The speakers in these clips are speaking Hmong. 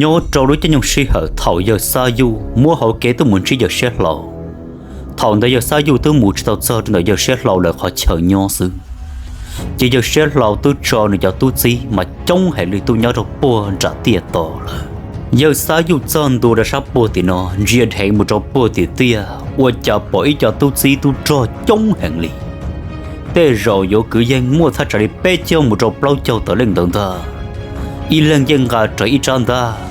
Nyob rau lub caij nyoog sij hawm thaum yawg Xab Yuj muab hauv kev tuaj mus ntsib yawg Siab Hlau, thaum ntawd yawg Xab Yuj twb mus tsis tau txog rau ntawm yawg Siab Hlau lawv qhov chaw nyob xwb, ces yawg Siab Hlau twb tso nws cov tub txib mas coob heev li tuaj nyob rau puag nram tiaj to lawm. Yawg Xab Yuj txog ntua rau sab puag tim no ntsia dheev mus rau puag tim tiaj ua cas pom ib co tub txib tub rog coob heev li. Tej zaum yuav kwv yees muaj thaj tsam li peb caug mus rau plaub caug tawm leej ntawd ntag. Ib leeg yeej nqa rawv ib rab ntaj,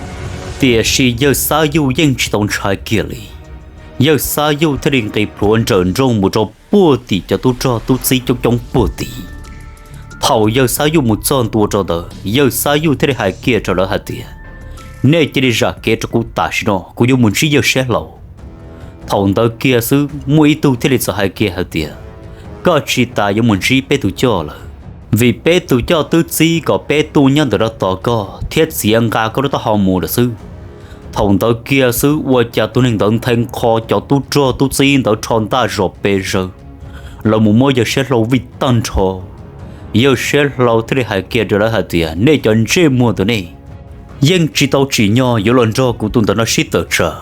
tiam sis yawg Xab Yuj yeej tsis tau ntshai kiag li. Yawg Xab Yuj thiaj li nqis plhuav nrawm nrooj mus rau puag tim cov tub rog tub txib coob coob puag tim. Thaum yawg Xab Yuj mus txog ntua rau ntawd, yawg Xab Yuj thiaj li hais kiag rau lawv hais tias, nej cia li zam kev rau kuv tam sim no, kuv yuav mus ntsib yawg Siab Hlau. Thaum ntawd kiag xwb muaj ib tug thiaj li txawm hais kiag hais tias, koj tsis tas yuav mus ntsib peb tus coj lawm, vim peb tus coj twb txib kom peb tuaj nyob ntawm no tos koj thiab txiav nqa koj lub taub hau mus lawm xwb. Thaum ntawd kiag xwb ua cas tus neeg ntawd nthe nqho cov tub rog tub txib ntawd rho ntaj zom pes zaws los mus muab yawg Siab Hlau vij tag nrho. Yawg Siab Hlau thiaj li hais kiag rau lawv hais tias, nej cov ntsej muag ntawm nej yeej tsis tau tsim nyog yuav los nrog kuv tus ntawm no sib tawm tsam.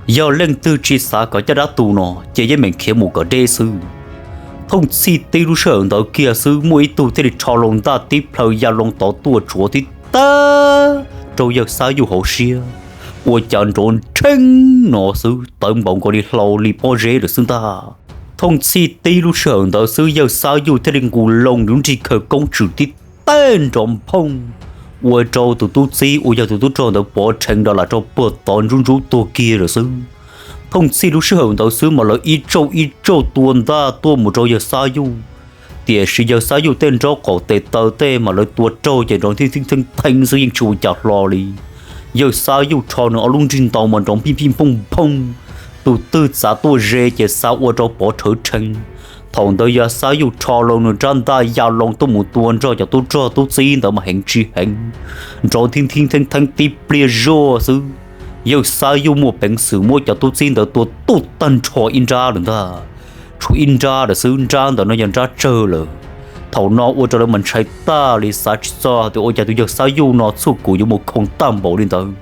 Yog leej twg tsis xav kom caj dab tu no ces yeej meem khiav mus kom deb xwb. Thooj txhij tib lub sij hawm ntawd kiag xwb muaj ib tug thiaj li rho loo ntaj tib plhaw ya loo tod tuaj tsuav tib tag rau yawg Xab Yuj hauv siab, ua cas nrov nrheeb no xwb tawv npaum nkaus li hlau li pob zeb lawm xwb ntag. Thooj txhij tib lub sij hawm ntawd xwb yawg Xab Yuj thiaj li nqus loo lub nrig khaws koob tswm tib tag nrov nphooj, ua rau tus tub txib uas yog tus tub rog ntawd pov rhees nra lam rau puag tod ntsub ntsub tuag kiag lawm xwb. Thooj txhij lub sij hawm ntawd xwb mas lawv ib tsauj ib tsauj tua ntaj tuaj mus rau yawg Xab Yuj, tiam sis yawg Xab Yuj tej nraub qaum tes taw tej mas lawv tua raug ces nrov nthij theeb theeb xwb yeej tsis ua cas hlo li. Yawg Xab Yuj rho nws ob lub nrig ntau mas nrov npij npij nphooj nphooj, tus twg txav tuaj ze ces xa ua rau pov rhawv rhees. Thaum ntawd yawg Xab Yuj rho loo nws rab ntaj ya loo tuaj mus tua nrog cov tub rog tub txib ntawd mas heev tsis heev, nrov nthij nthij theeb theeb tib pliag zoj xwb, yawg Xab Yuj muaj peev xwm muab cov tub txib ntawd tua tuaj tag nrho ib nrab lawm ntag. Tshuav ib nrab lawm xwb, nrab ntawm no yog nrab tsawg lawm. Thaum no ua rau lawv mas ntshai tag li, xav tsis txog tias ua cas tus yawg Xab Yuj no txhua kum yuav mus khoom tag npaum li ntawd.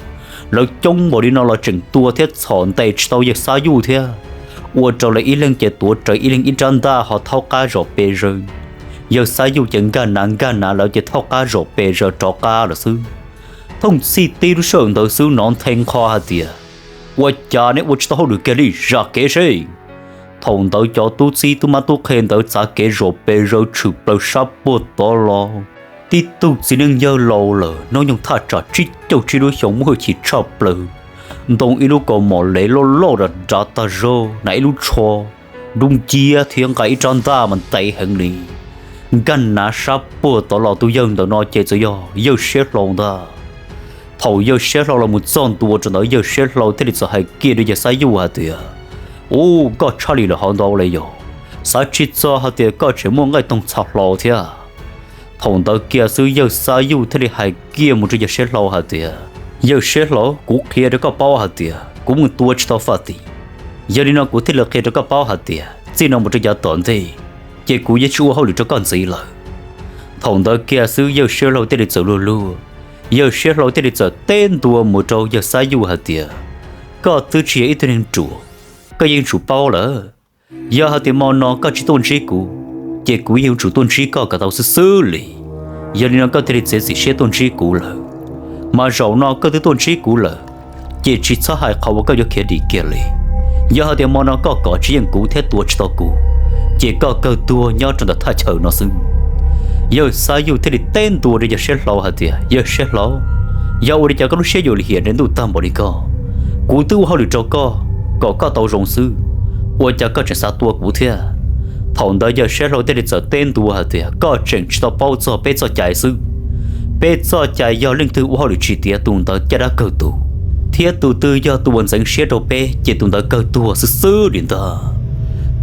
Lawv coob npaum li no los tseem tua thiab txhom ntes tsis tau yawg Xab Yuj thiab. Ua rau lawv ib leeg ces tuav rawv ib leeg ib rab ntaj ho thaub qab zom pes zaws. Yawg Xab Yuj ces nkag nav nkag nav lawv ces thaub qab zom pes zaws rov qab lawm xwb. Thooj txhij tib lub sij hawm ntawd xwb hnov nthe nqho hais tias, ua cas neb ua tsis tau hauj lwm kiag li, zam kev seb. Thaum ntawd cov tub txib tub mab tub qhe ntawd txav kev zom pes zaws tshwm plaws sab puag tod los. Tib tug txiv neej yawg laus lawm hnub nyoog thaj tsam tsib caug tsib lub xyoo muaj hwj chim tshaj plaws, ntoo ib lub kaus mom lev loj loj dav dav tag zog, hnav ib lub tsho dub nciab thiab nqa ib rab ntaj mas ntev heev li. Nkag nav sab puag tod los tus yawg ntawm no ces txawm yog yawg Siab Hlau ntag. Thaum yawg Siab Hlau los mus txog ntua rau ntawd yawg Siab Hlau thiaj li txawm hais kiag rau yawg Xab Yuj hais tias, ub, koj tshaj li lawm hov ntau li yog, xav tsis txog hais tias koj tseem muaj nqaij toog txha hlau thiab. Thaum ntawd kiag xwb yawg Xab Yuj thiaj li hais kiag mus rau yawg Siab Hlau hais tias, yawg Siab Hlau, kuv qhia rau koj paub hais tias kuv mus tua tsis tau faj tim. Yog li no kuv thiaj li qhia rau koj paub hais tias txij no mus rau yav tom ntej ces kuv yuav tsis ua hauj lwm rau koj ntxiv lawm. Thaum ntawd kiag xwb yawg Siab Hlau thiaj li txawm luag luag, yawg Siab Hlau thiaj li txawm teb ntua mus rau yawg Xab Yuj hais tias, koj twb tsis yog ib tug neeg ruam, koj yeej tsum paub lawm. Yog hais tias hmo no koj tsis tuaj ntsib kuv, ces kuv yeej yuav tsum tuaj ntsib koj kom tau xwb xwb li. Yog li no koj thiaj li txiav txim siab tuaj ntsib kuv lawm. Mas zaum no koj twb tuaj ntsib kuv lawm, ces tsis txhob hais qhov uas koj yuav khiav dim kiag li. Yog hais tias hmo no koj kov tsis yeej kuv thiab tua tsis tau kuv, ces koj kawg tuag nyob rau ntawm thaj chaw no xwb. Yawg Xab Yuj thiaj li teb ntua rau yawg Siab Hlau hais tias, yawg Siab Hlau, yog ua li cas koj lub siab yuav lim hiam ntev ntuj tag npaum li koj? Kuv twb ua hauj lwm rau koj kom koj tau zoo xwb, ua cas koj tseem xav tua kuv thiab? Thaum ntawd yawg Siab Hlau thiaj li txawm teb ntua hais tias, koj tseem tsis tau paub txog peb txoj cai xwb. Peb txoj cai yog leej twg ua hauj lwm tsis tiav tus ntawd caj dab kawg tuag, thiab tus twg yog tus uas ntxeev siab rau peb ces tus ntawd kawg tuag xwb xwb li ntag.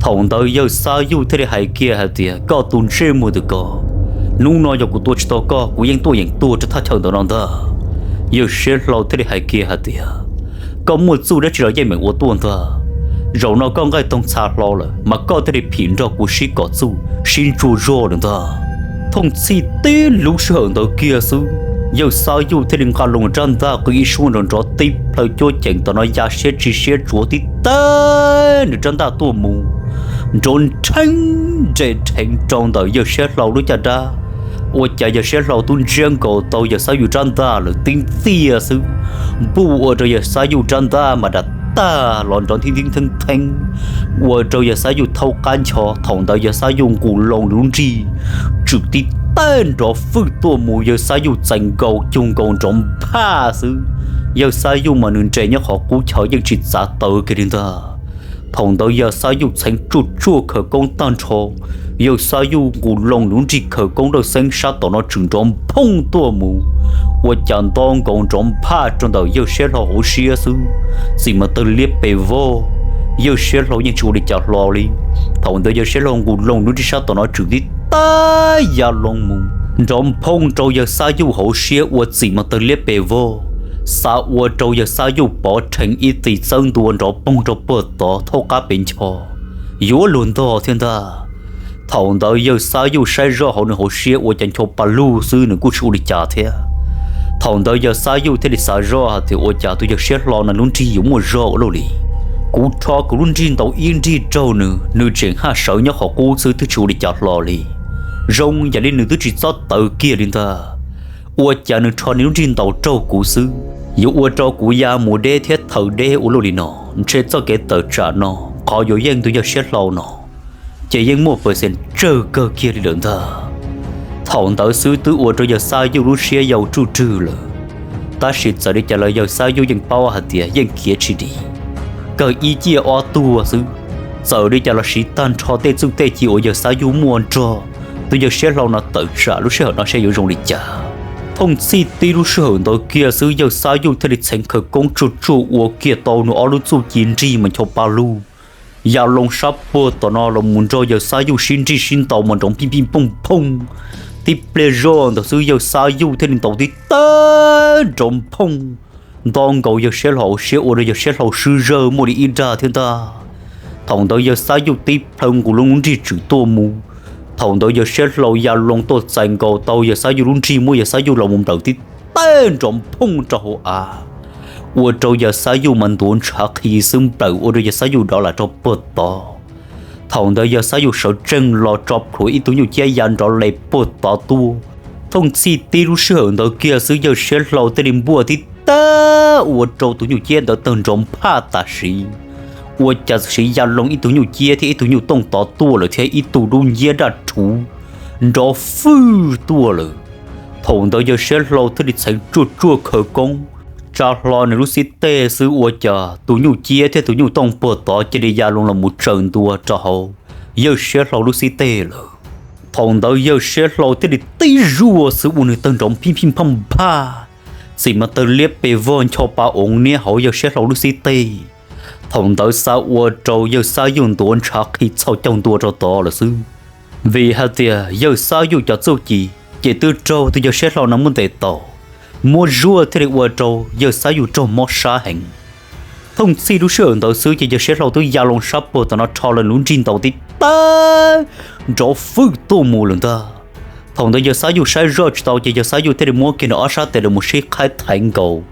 Thaum ntawd yawg Xab Yuj thiaj li hais kiag hais tias, koj tus ntsej muag tus ko, hnub no yog kuv tua tsis tau koj kuv yeej tuaj yeem tuag rau thaj chaw ntawm no ntag. Yawg Siab Hlau thiaj li hais kiag hais tias, koj muaj txuj dab tsi los yeej meem ua tuaj ntag. Zaum no koj nqaij toog txha hlo lawm mas koj thiaj li phim nrog kuv sib kom txuj sib ntsuas zog lawm ntag. Thooj txhij tib lub sij hawm ntawd kiag xwb, Yawg Xab Yuj thiaj li nqa loo rab ntaj qw ib suab nrov nrov tib plhaw cuab ceem tom no ya siab tsis siab tsuav tib tag nws rab ntaj tuaj mus, nrov nrheeb nres rheev rau ntawm yawg Siab Hlau lub caj dab. Ua cas yawg Siab Hlau twb ntsiab nkaus tau yawg Xab Yuj rab ntaj lawm tib txiaj xwb, npuj ua rau yawg Xab Yuj rab ntaj mas dam tag los nrov nthib nthib theeb theeb, ua rau yawg Xab Yuj thaub qab ncho. Thaum ntawd yawg Xab Yuj nqus loo lub nrig tswm tib tag nrov fwj tuaj mus, yawg Xab Yuj txais nkaus cug nkaus nrov nphaj xwb. Yawg Xab Yuj mas nws nres nyob qhov qub chaw yeej tsis txav taw kiag li ntag. Thaum ntawd yawg Xab Yuj txheev tsuaj tsuaj khawv koob tag nrho, yawg Xab Yuj nqus loo lub nrig khawv koob dawj xeeb sab tom no tswm nrov nphooj tuaj mus, ua cas nto nkaus nrov nphaj rau ntawm yawg Siab Hlau hauv siab xwb, txim mas tawg liab pes vog. Yawg Siab Hlau yeej tsis ua li cas hlo li. Thaum ntawd yawg Siab Hlau nqus loo lub nrig sab tom no tswm tib tag ya loo mus, nrov nphooj rau yawg Xab Yuj hauv siab ua txim mas tawg liab pes vog, xav ua rau yawg Xab Yuj pov rhees ib txis txawb ntua nrov poog rau puag tod thaub qab pes ncho, yuav luag ntog thiab ntag. Thaum ntawd yawg Xab Yuj saib zoj hauv nws hauv siab ua cas ncho pa lug xwb, nws kuj tsis ua li cas thiab. Thaum ntawd yawg Xab Yuj thiaj li xav zoj hais tias ua cas tus yawg Siab Hlau no lub nrig yuav muaj zog ua luaj li. Kuv rho kuv lub nrig ntaus ib nrig raug nws, nws tseem haj sawv nyob qhov qub xwb twb tsis ua li cas hlo li. Zoo yam li nws twb tsis txob tawv kiag li ntag. Ua cas nws rho nws lub nrig ntaus raug kuv xwb, yuav ua rau kuv ya mus deb thiab thaw deb ua luaj li no? Ntshe txoj kev tawm tsam no, qhov yuav yeej tus yawg Siab Hlau no ces yeej muaj pawv xees tsawg kawg kiag li lawm ntag. Thaum ntawd xwb twb ua rau yawg Xab Yuj lub siab yau ruj rwg lawm. Tab sis txawm li cas los yawg Xab Yuj yeej paub hais tias yeej khiav tsis dim, kawg ib ciaj ob tuag xwb. Txawm li cas los siv tag nrho tej txuj tej ci uas yawg Xab Yuj muaj nrog tus yawg Siab Hlau no tawm tsam lub sij hawm no seb yuav zoo li cas. Thooj txhij tib lub sij hawm ntawd kiag xwb yawg Xab Yuj thiaj li txheev khawv koob tsuaj tsuaj ua kiag tau nws ob lub txuj ci nrig mas ncho pa lug ya loo sab puag tom no los mus nrog yawg Xab Yuj sib nrig sib ntaus mas nrov pij pij pooj phooj. Tib pliag zoj ntawd xwb yawg Xab Yuj thiaj li ntaus tib tag nrov nphooj nto nkaus yawg Siab Hlau hauv siab ua rau yawg Siab Hlau swb zawg muaj li ib dag thiab ntag. Thaum ntawd yawg Xab Yuj tib plhaw nqus loo lub nrig tswm tuaj mus. Thaum ntawd yawg Siab Hlau ya loo tuaj txais nkaus tau yawg Xab Yuj lub nrig muab yawg Xab Yuj los mus nplawm tib tag nrov nphooj rau hauv av, ua rau yawg Xab Yuj mas ntuav ntshav qhi xwb nplawm ua rau yawg Xab Yuj dov lam rau puag tod. Thaum ntawd yawg Xab Yuj sawv tsees los tso plhuav ib tug nyuj ciab ya nrov le puag tod tuaj. Thooj txhij tib lub sij hawm ntawd kiag xwb yawg Siab Hlau thiaj li npuaj tib tag ua rau tus nyuj ciab ntawd tawg nrov nphaj tam sim, ua cas txawm siv ya loo ib tug nyuj ciab thiab ib tug nyuj tooj tod tuaj lawm thiab ib tug dub nciab daj rhuv nrov fwj tuaj lawm. Thaum ntawd yawg Siab Hlau thiaj li txheev tsuaj tsuaj khawv koob tsa hlo nws lub xib teg xwb ua cas tus nyuj ciab thiab tus nyuj tooj puag tod cia li ya loo los mus tsaws ntua rau hauv yawg Siab Hlau lub xib teg lawm. Thaum ntawd yawg Siab Hlau thiaj li tib zuaj xwb ua nws tawg nrov phij phij phaj nphaj, txim mas tawg liab pes vog ncho pa oov niab hauv yawg Siab Hlau lub xib teg. Thaum ntawd xav ua rau yawg Xab Yuj ntuav ntshav qhi txhaum caug ntua rau tod lawm xwb. Vim hais tias yawg Xab Yuj cov txuj ci ces twb raug tus yawg Siab Hlau no muab ntes tau, muab zuaj thiaj li ua rau yawg Xab Yuj raug mob sab heev. Thooj txhij lub sij hawm ntawd xwb ces yawg Siab Hlau twb ya loo sab puag tom no rho lawm lub nrig ntaus tib tag nrov fwj tuaj mus lawm ntag. Thaum ntawd yawg Xab Yuj saib zoj tsis tau ces yawg Xab Yuj thiaj li muab kiag nws ob sab tes los mus sib qhaib thaiv nkaus,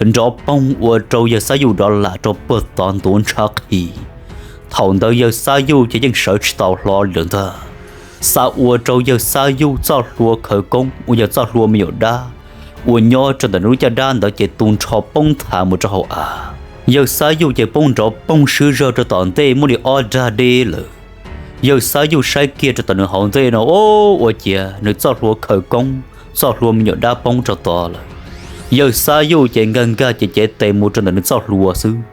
nrov poog ua rau yawg Xab Yuj dov lam rau puag tod ntuav ntshav qhi. Thaum ntawd yawg Xab Yuj ces yeej sawv tsis tau hlo li lawm ntag. Xav ua rau yawg Xab Yuj txoj hlua khawv koob uas yog txoj hlua me nyuam dab uas nyob rau ntawm nws lub caj dab ntawd ces tu nrho poob nthav mus rau hauv av. Yawg Xab Yuj ces poob nrov poog swb zawg rau tom ntej muaj li ob dag deb lawm. Yawg Xab Yuj saib kiag rau tom nws hauv ntej no, o, ua ciav nws txoj hlua khawv koob, txoj hlua me nyuam dab poob rau tod lawm. Yawg Xab Yuj ces nkag nkag cev cev tes mus rau ntawm nws txoj hlua xwb.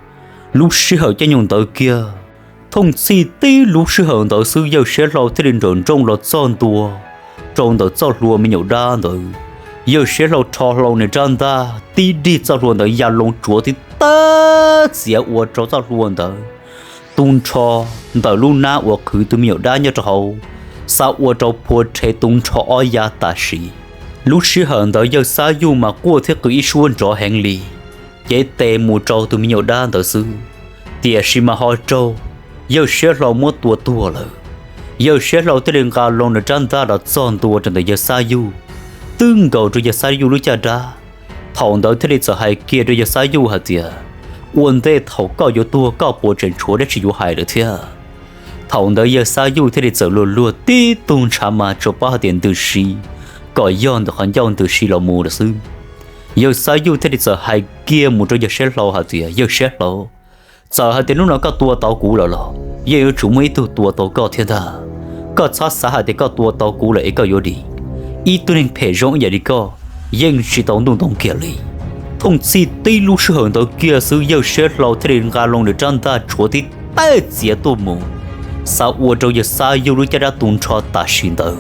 Lub sij hawm caij nyoog ntawd kiag, thooj txhij tib lub sij hawm ntawd xwb yawg Siab Hlau thiaj li nrawm nrooj los txog ntua rau ntawm txoj hlua me nyuam dab ntawd. Yawg Siab Hlau rho hlo nws rab ntaj tib dig txoj hlua ntawd ya loo tsuav tib tag txiav ua rau txoj hlua ntawd tu nrho ntawm lub hnab uas qhwv tus me nyuam dab nyob rau hauv, xav ua rau phua rhe tu nrho ob yav tam sim. Lub sij hawm ntawd yawg Xab Yuj mas quaj thiab qw ib suab nrov heev li, cev tes mus rau tus me nyuam dab ntawd xwb, tiam sis mas ho raug yawg Siab Hlau muab tua tuag lawm. Yawg Siab Hlau thiaj li nqa loo nws rab ntaj los txog ntua rau ntawm yawg Xab Yuj, twb nkaus rau yawg Xab Yuj lub caj dab. Thaum ntawd thiaj li txawm hais kiag rau yawg Xab Yuj hais tias, ua ntej thaum koj yuav tuag koj puas tseem tshuav dab tsi yuav hais lawm thiab? Thaum ntawd yawg Xab Yuj thiaj li txawm luag luag tib tug ntshav mas tsuas paub hais tias ntws si, kom yog ntawm qhov ncauj ntws si los mus lawm xwb. Yawg Xab Yuj thiaj li txawm hais kiag mus rau yawg Siab Hlau hais tias, yawg Siab Hlau, txawm hais tias hnub no koj tua tau kuv lawm los yeej yuav tsum muaj ib tug tua tau koj thiab ntag. Koj txhob xav hais tias koj tua tau kuv lawm es koj yuav dim. Ib tug neeg phem zoo ib yam li koj yeej tsis tau ntuj ntoo kiag li. Thooj txhij tib lub sij hawm ntawd kiag xwb yawg Siab Hlau thiaj li nqa loo nws rab ntaj tshuav tib teg txiav tuaj mus, xav ua rau yawg Xab Yuj lub caj dab tu nrho tam sim ntawd.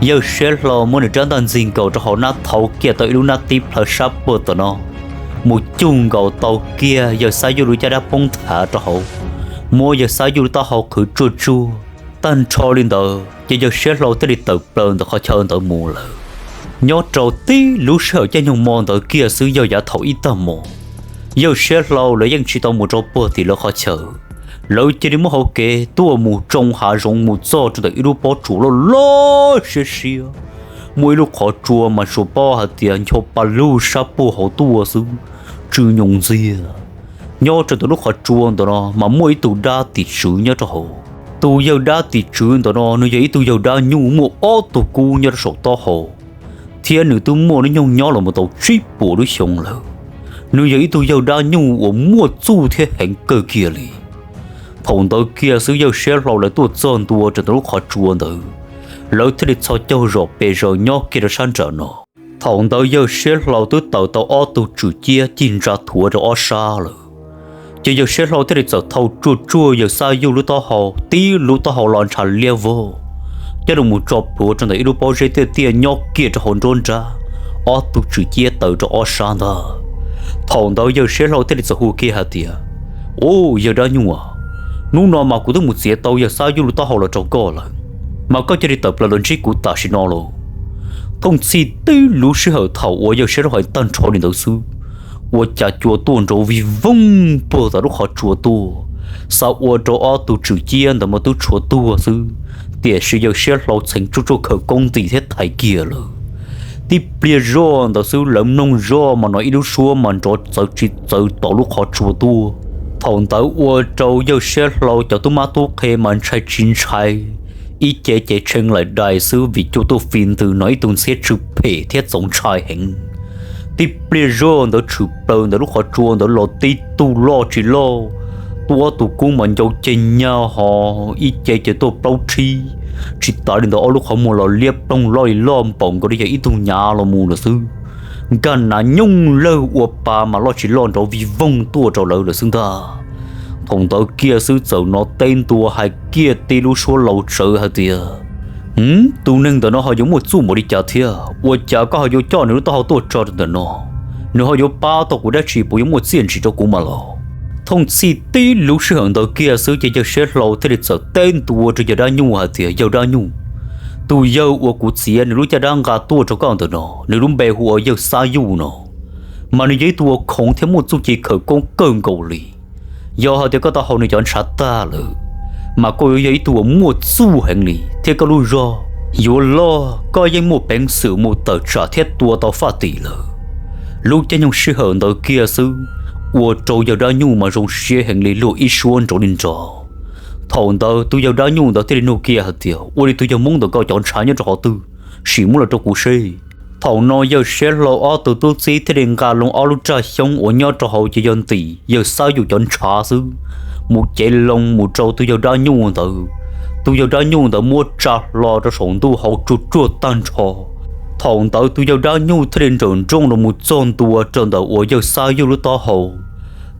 Yawg Siab Hlau muab nws rab ntaj ntxig nkaus rau hauv nab thauv kiag tau ib lub nab tib plhaw sab puag tom no, mus cug nkaus tau kiag yawg Xab Yuj lub caj dab poob nthav rau hauv, muab yawg Xab Yuj lub taub hau qhwv tsuaj tsuaj. Tag nrho li ntawd ces yawg Siab Hlau thiaj li tawm plaws ntawm qhov chaw ntawd mus lawm. Nyob rau tib lub sij hawm caij nyoog mo ntawd kiag xwb yog yav thaum ib tag hmo, yawg Siab Hlau lawv yeej tsis tau mus rau puag tim lawv qhov chaw. Lawv cia li muab hauv kev tuaj mus tsoo hav zoov mus txog rau ntawm ib lub pob tsuas loj loj siab siab. Muaj ib lub qhov tsua mas tsuas paub hais tias ncho pa lug sab puag hauv tuaj xwb, tsw nyoos ntxiag. Nyob rau ntawm lub qhov tsua ntawm no mas muaj ib tug dab tim tswv nyob rau hauv. Tus yawg dab tim tswv ntawm no nws yog ib tug yawg dab nyuj muaj ob tug kub nyob rau saum taub hau, thiab nws twb muaj hnub nyoog nyob los mus tau tsib puas lub xyoo lawm. Nws yog ib tug yawg dab nyuj uas muaj txuj thiab heev kawg kiag li. Thaum ntawd kiag xwb yawg Siab Hlau lawv tuaj txog ntua rau ntawm lub qhov tsua ntawd, lawv thiaj li txhos caug zom pes zaws nyob kiag rau sab nram no. Thaum ntawd yawg Siab Hlau twb tawm tau ob tug tswm ciab cig ntsa thuav rau ob sab lawm. Ces yawg Siab Hlau thiaj li txawm thau tsuaj tsuaj yawg Xab Yuj lub taub hau, tib lub taub hau los ntshav liab vog, coj los mus tso plhuav rau ntawm ib lub pob zeb tiaj tiaj nyob kiag rau hauv nruab nrab, ob tug tswm ciab taws rau ob sab ntag. Thaum ntawd yawg Siab Hlau thiaj li txawm hu kiag hais tias, Ub, yawg dab nyuj, hnub no mas kuv twb mus txiav tau yawg Xab Yuj lub taub hau los rau koj lawm, mas koj cia li tawm plaws los ntsib kuv tam sim no lauj. Thooj txhij tib lub sij hawm thaum uas yawg Siab Hlau hais tag nrho li ntawd xwb, ua cas cua tuaj nrov vij voog puag tom lub qhov tsua tuaj, xav ua rau ob tug tswm ciab ntawd mas twb tshuav tuag xwb, tiam sis yawg Siab Hlau txheev tsuaj tsuaj khawv koob nti thiab thaiv kiag lawm. Tib pliag zoj ntawd xwb lawv mloog zoj mas hnov ib lub suab mas nrov txawv tsis txawv tom lub qhov tsua tuaj. Thaum ntawd ua rau yawg Siab Hlau cov tub mab tub qhe mas ntshai tsis ntshai, ib ce ces tshee laim dais xwb vim cua tuaj fi ntws hnov ib tug ntxhiab tsw phem thiab txaus ntshai heev. Tib pliag zoj ntawd tshwm plaws ntawm lub qhov tsua ntawd los tib tug loj tsis loj, tuaj ob tug kub mas ncau ceg nyag ho, ib ce ces tuaj plaub tshib, tsis tas li ntawd ob lub qhov muag los liab ploog loj li loj npaum nkaus li yog ib tug nyav los mus lawm xwb. Nkag nav nyooj lawg ua pa mas loj tsis loj nrov vij voog tuaj rau lawv lawm xwb ntag. Thaum ntawd kiag xwb txawm hnov teb ntua hais kiag tib lub suab laus tsawv hais tias, Tus neeg ntawm no ho yuav muaj txuj npaum li cas thiab? Ua cas koj ho yuav coj nws lub taub hau tuaj tso rau ntawm no? Nws ho yuav pab tau kuv dab tsi? Puas yuav muaj txiaj ntsim rau kuv mas los? Thooj txhij tib lub sij hawm ntawd kiag xwb ces yawg Siab Hlau thiaj li txawm teb ntua rau yawg dab nyuj hais tias, Yawg dab nyuj, tus yawg uas kuv txiav nws lub caj dab nqa tuaj rau koj ntawm no, nws lub npe hu ua yawg Xab Yuj no, mas nws yog ib tug uas khoov thiab muaj txuj ci khawv koob kawg nkaus li. Yog hais tias koj tau haus nws cov ntshav tag lawm, mas koj yuav yog ib tug uas muaj txuj heev li thiab koj lub zog yuav loj, koj yeej muaj peev xwm mus tawm tsam thiab tua tau faj tim lawm. Lub caij nyoog sij hawm ntawd kiag xwb, ua rau yawg dab nyuj mas zoo siab heev li luag ib suab nrov li nrov. Thaum ntawd tus yawg dab nyuj ntawd thiaj li nug kiag hais tias, Ua li tus yawg Hmoob ntawm koj cov ntshav nyob rau qhov twg? Sim muab los rau kuv seb. Thaum no yawg Siab Hlau ob tug tub txib thiaj li nqa loo ob lub raj xyoob uas nyob rau hauv ces yog ntim yawg Xab Yuj cov ntshav xwb, mus cev loo mus rau tus yawg dab nyuj ntawd. Tus yawg dab nyuj ntawd muab tsa hlo rau saum ntuj hau tsuag tsuag tag nrho. Thaum ntawd tus yawg dab nyuj thiaj li nrawm nrooj los mus txog ntua rau ntawm uas yawg Xab Yuj lub taub hau.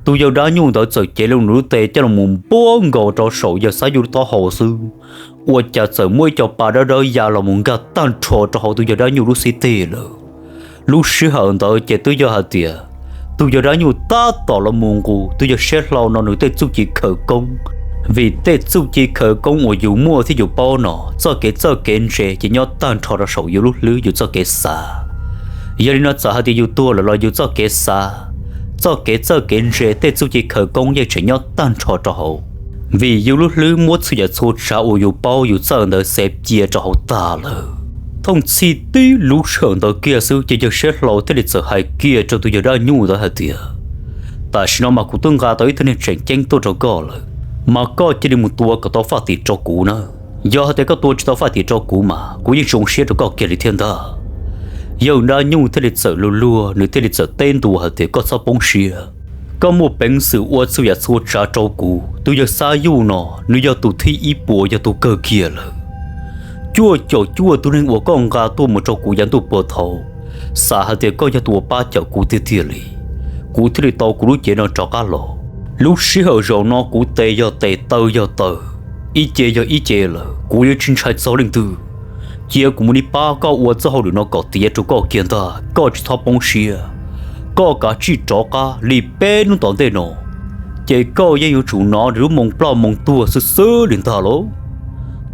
Tus yawg dab nyuj ntawd txawm cev loo nws lub tes coj los mus npuab nkaus rau saum yawg Xab Yuj lub taub hau xwb, ua cas txawm muaj ib co pa dawb dawb ya los mus nkag tag nrho rau hauv tus yawg dab nyuj lub xib teg lawm. Lub sij hawm ntawd ces twb yog hais tias tus yawg dab nyuj tab tom los mus nqus tus yawg Siab Hlau no nws tej txuj ci khawv koob, vim tej txuj ci khawv koob uas yus muaj thiab yus paub no txoj kev txawj kev ntse ces nyob tag nrho rau saum yus lub hlwb yus txoj kev xav. Yog li no txawm hais tias yus tuag lawm los yus txoj kev xav, txoj kev txawj kev ntse tej txuj ci khawv koob yeej tseem nyob tag nrho rau hauv, vim yus lub hlwb muab txhua yam txhua tsav uas yus paub yus txawj ntawd xev cia rau hauv tag lawm. Thooj txhij tib lub sij hawm ntawd kiag xwb ces yawg Siab Hlau thiaj li txawm hais kiag rau tus yawg dab nyuj ntawd hais tias, tam sim no mas kuv twb nqa tau ib tug neeg tseem ceeb tuaj rau koj lawm, mas koj cia li mus tua kom tau Faj Tim rau kuv na. Yog hais tias koj tua tsis tau Faj Tim rau kuv mas kuv yeej tsis zoo siab rau koj kiag li thiab ntag. Yawg dab nyuj thiaj li txawm luag luag, nws thiaj li txawm teb ntua hais tias, koj txhob poob siab, koj muaj peev xwm ua txhua yam txhua tsav rau kuv. Tus yawg Xab Yuj no nws yog tus thib ib puas yog tus kawg kiag lawm. Cuaj caum cuaj tus neeg uas koj nqa tuaj mus rau kuv yav ntuj puag thaum, xav hais tias koj yog tus uas pab cawm kuv tiag tiag li, kuv thiaj li tau kuv lub cev no rov qab los. Lub sij hawm zaum no kuv tes yog tes, taw yog taw, ib ce yog ib ce lawm, kuv yuav tsis ntshai txog leej twg. Cia kuv mus li pab koj ua txoj hauj lwm no kom tiav rau koj kiag ntag, koj tsis txhob poob siab. Koj kav tsij rov qab li peb hnub tom ntej no, ces koj yeej yuav tsum hnov lub moo ploj moo tuag xwb xwb li ntag lauj.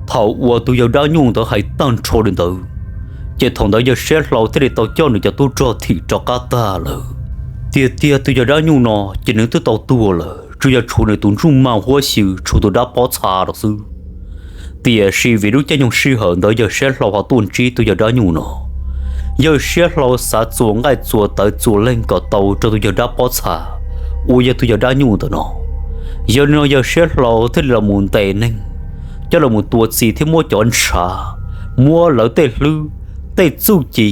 Thaum uas tus yawg dab nyuj ntawd hais tag nrho li ntawd, ces thaum ntawd yawg Siab Hlau thiaj li tau coj nws cov tub rog thim rov qab tag lawm. Tiag tiag tus yawg dab nyuj no ces nws twb tau tuag lawm, tsuas yog tshuav nws tus ntsuj ma huab xyw, tshuav tus dab pob txha los xwb. Tiam sis vim lub caij nyoog sij hawm ntawd yawg Siab Hlau ho tuaj ntsib tus yawg dab nyuj no, yawg Siab Hlau xav txuas nqaij txuas tawv txuas leeg kom tau rau tus yawg dab pob txha uas yog tus yawg dab nyuj ntawm no. Yog li no yawg Siab Hlau thiaj li los mus ntes neeg coj los mus tua txi thiab muab cov ntshav, muab lawv tej hlwb, tej txuj ci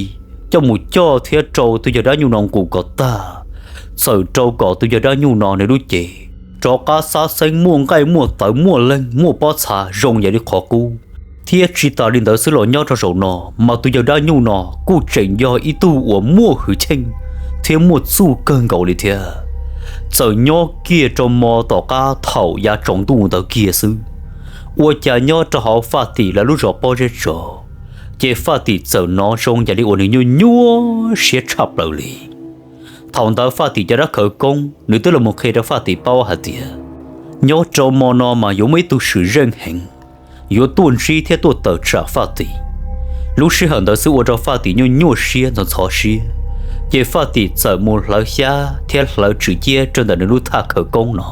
coj mus coj thiab rau tus yawg dab nyuj no nqus kom tag, txawm rau kom tus yawg dab nyuj no nws lub cev rov qab xab xeeb muaj nqaij muaj tawv muaj leeg muaj pob txha zoo yam li qhov qub. Thiab tsis tas li ntawd xwb los nyob rau zaum no mas tus yawg dab nyuj no kuj tseem yog ib tug uas muaj hwj chim thiab muaj txuj kawg nkaus li thiab. Txawm nyob kiag rau mo tom qab thaum yav tsaus ntuj ntawd kiag xwb, ua cas nyob rau hauv Faj Tim lawv lub zos Pob Zeb Tsov, ces Faj Tim txawm hnov zoo yam li uas nws nyuaj nyuaj siab tshaj plaws li. Thaum ntawd Faj Tim cov dab khawv koob nws twb los mus qhia rau Faj Tim paub hais tias, nyob rau mo no mas yuav muaj ib tug swm zeej heev yuav tuaj ntsib thiab tuaj tawm tsam Faj Tim. Lub sij hawm ntawd xwb ua rau Faj Tim nyuaj nyuaj siab ntxhov ntxhov siab, ces Faj Tim txawm mus hlawv xyab thiab hlawv tswm ciab rau ntawm nws lub thaj khawv koob no.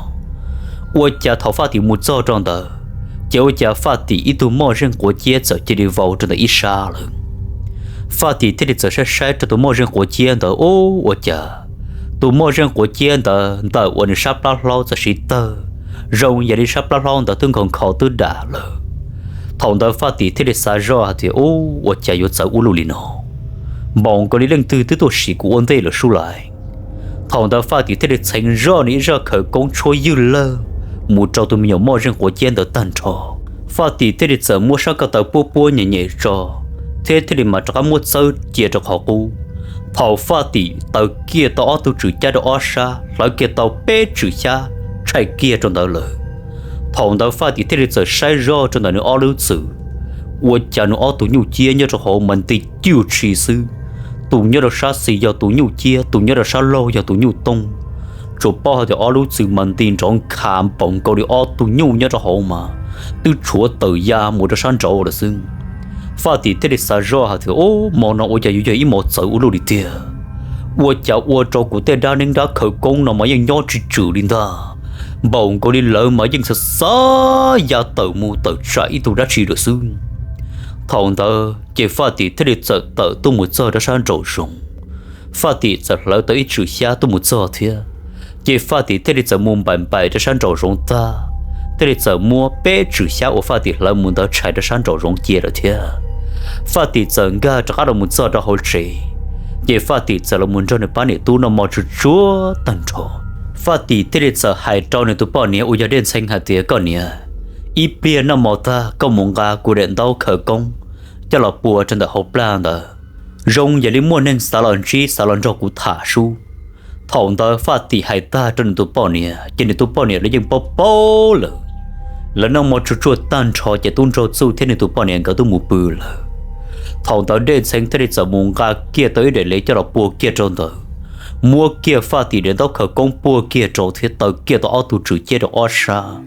Ua cas thaum Faj Tim mus txog rau ntawd, ces ua cas Faj Tim ib tug moj zeej quav ciab txawm cia li vau rau ntawm ib sab lawm. Faj Tim thiaj li txawm saib saib rau tus moj zeej quav ciab ntawd, ub, ua cas tus moj zeej quav ciab ntawd ntawm uas nws sab plab hlaub txawm siv tawg zoo yam li sab plab hlaub ntawd twb nkhaus nkhaus twb dam lawm. Thaum ntawd Faj Tim thiaj li xav zoj hais tias, ub, ua cas yuav txawv ua luaj li no, npaum nkaus li leej twg twb tuaj sim kuv ua ntej lawm sub lais. Thaum ntawd Faj Tim thiaj li txheev zoj nws ib zaj khawv koob tshuab ywj lawg mus rau tus me nyuam moj zeej quav ciab ntawd tag nrho. Faj Tim thiaj li txawm muab sab ko taw puab puab nyem nyem tso, thiab thiaj li mas rov qab muab txawb cia rau qhov qub. Thaum Faj Tim taws kiag tau ob tug tswm ciab rau ob sab, hlawv kiag tau peb tswm xyab tshaij kiag rau ntawd lawm. Thaum ntawd Faj Tim thiaj li txawm saib zoj rau ntawm nws ob lub txwm, ua cas nws ob tug nyuj ciab nyob rau hauv mas nti cuj tshis xwb. Tus nyob rau sab xis yog tus nyuj ciab, tus nyob rau sab laug yog tus nyuj tooj. Tsuas paub hais tias ob lub txwm mas nti nrov nkhav npaum nkaus li ob tug nyuj nyob rau hauv mas twb tshuav tawm ya mus rau sab nraud lawm xwb. Faj Tim thiaj li xav zoj hais tias, ub, mo no ua cas yuav yog ib mo txawv ua luaj li tiag. Ua cas ua rau kuv tej dab neeb dab khawv koob no mas yeej nyob tsis tswm li ntag, npaum nkaus li lawv mas yeej xav xav ya tawm mus tawm tsam ib tug dab tsi lawm xwb. Thaum ntawd ces Faj Tim thiaj li txawm tawm tuaj mus txog rau sab nraum zoov. Faj Tim txawm hlawv tau ib tswm xyab tuaj mus txog thiab, ces Faj Tim thiaj li txawm mus npaim npaim rau sab nraum zoov tag, thiaj li txawm muab peb tswm xyab uas Faj Tim hlawv mus ntawd tshais rau sab nraum zoov cia lawm thiab. Faj Tim txawm nkag rov qab los mus txog rau hauv tsev, ces Faj Tim txawm los mus nrog nws pab niam tub noj mov tsuag tsuag tag nrho. Faj Tim thiaj li txawm hais rau nws tus poj niam uas yog Dej Ntxhee hais tias, koj niam, ib pliag noj mov tag koj mus nqa kuv daim ntaub khawv koob coj los pua rau ntawm hauv plag ntawd, zoo yam li muaj neeg xav los ntsib xav los nrog kuv tham sub. Thaum ntawd Faj Tim hais tag rau nws tus poj niam ces nws tus poj niam lawv yeej paub paub lawm. Lawv noj mov tsuag tsuag tag nrho ces tub nraug Txuj thiab nws tus poj niam nkawd twb mus pw lawm. Thaum ntawd Dej Ntxhee thiaj li txawm mus nqa kiag tau ib daim lev coj los pua kiag rau ntawd, muab kiag Faj Tim daim ntaub khawv koob puag kiag rau thiab taw kiag tau ob tug tswm ciab rau ob sab.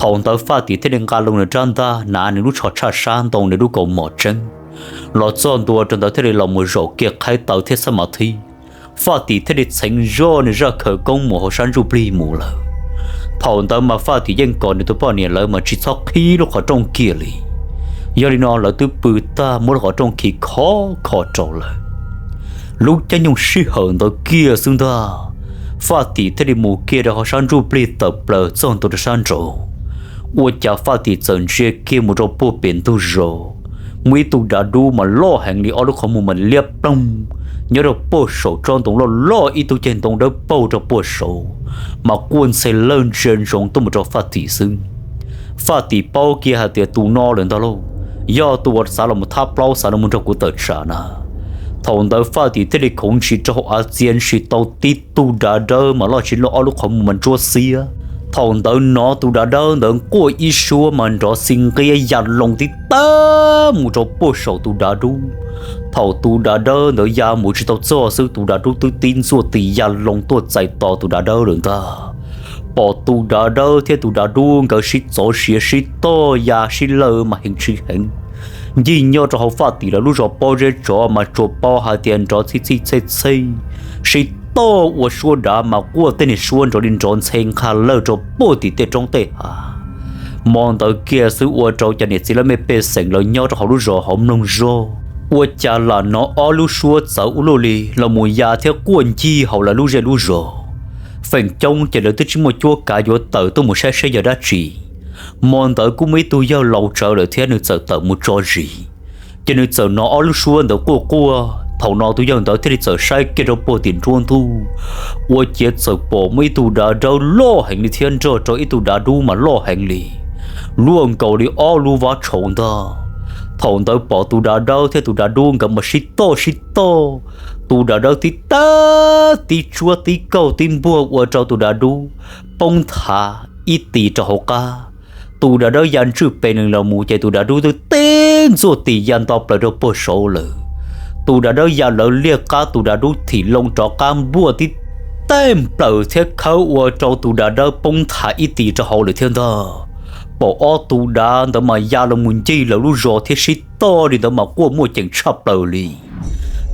Thaum ntawd Faj Tim thiaj li nqa loo nws rab ntaj, hnav nws lub tsho tshaj sab, ntoo nws lub kaus mom tseeb, los txog ntua rau ntawd thiaj li los mus zaum kiag qhaib taw thiab xab mas thib. Faj Tim thiaj li txheev zoj nws zaj khawv koob mus hauv sab ntsuj plig mus lawm. Thaum ntawd mas Faj Tim yeej kom nws tus poj niam lawv mas tsis txhob qhib lub qhov rooj kiag li. Yog li no lawv twb pw tag muab lub qhov rooj khi khov kho rau lawm. Lub caij nyoog sij hawm ntawd kiag xwb ntag, Faj Tim thiaj li mus kiag rau hauv sab ntsuj plig tawm plaws txog ntua rau sab nraud. Ua cas Faj Tim txawm ntsia kiag mus rau puag pem ntug zos, muaj ib tug dav dub mas loj heev li, ob lub qhov muag mas liab ploog, nyob rau puag saum tsob ntoo loj loj, ib tug ceg ntoo dawb paug rau puag saud, mas quaj ntxhe lawj ntsia ntsoov tuaj mus rau Faj Tim xwb. Faj Tim paub kiag hais tias tus no lawm ntag lauj, yog tus uas xav los mus thab plaub, xav los mus nrog kuv tawm tsam na. Thaum ntawd Faj Tim thiaj li khoov ntsis rau hauv av txia ntshis tau tib tug dav dawb mas loj tsis loj, ob lub qhov muag mas ntsuab xiab. Thaum ntawd hnov tus dav dawb ntawd quaj ib suab mas nrov xi nqiab ya loo tib tag mus rau puag saum tus dav dub. Thaum tus dav dawb ntawd ya mus tsis tau txog xwb, tus dav dub twb tib ntxuaj tis ya loo tuaj txais tos tus dav dawb lawm ntag. Pom tus dav dawb thiab tus dav dub nkawd sib txov siav sib tog ya sib lawj mas heev tsis heev. Ncig nyob rau hauv Faj Tim lawv lub zos pob zeb tsov mas tsuas pom hais tias nrov txhij txhij txhej txhej, sib tog ua suab dav mas quaj tej niag suab nrov li nrov ntxhe nqha lawj rau puag tim tej roob tej hav. Hmo ntawd kiag xwb ua rau cov niam txiv laj mej pej xeem lawv nyob rau hauv lub zos hauv mloog zog, ua cas lam hnov ob lub suab txawv ua luaj li los mus ya thiab quaj ncig hauv lawv lub zej lub zos. Feem coob ces lawv twb tsis muaj cuab kav yuav tawm tuaj mus saib seb yog dab tsi. Hmo ntawd kuj muaj ib tug yawg laus tsawv lawm thiab nws txawm tawm mus tso zis, ces nws txawm hnov ob lub suab ntawd quaj quaj. Thaum no tus yawg ntawd thiaj li txawm saib kiag rau puag tim nruab ntug, ua ciav txawm pom muaj ib tug dav dawb loj heev li thiab nrog rau ib tug dav dub mas loj heev li, luaj nkaus li ob lub vab tshauv ntag. Thaum ntawd pom tus dav dawb thiab tus dav dub nkawd mas sib tog sib tog, tus dav dawb tib tag tib tsuab tib kaug tib npuag ua rau tus dav dub poob nthav ib tis rau hauv qab. Tus dav dawb ya ntswj pes nees los mus ces tus dav dub twb tib ntxuaj tis ya nto plaws rau puag saud lawm. Tus dav dawb ya lawv liaj qab, tus dav dub thim loo rov qab npuaj tib teg nplaws thiab khawb ua rau tus dav dawb poob nthav ib tis rau hauv lawm thiab ntag. Pom ob tug dav ntawd mas ya los mus ncig lawv lub zos thiab sib tog li ntawd mas quaj muaj ceem tshaj plaws li.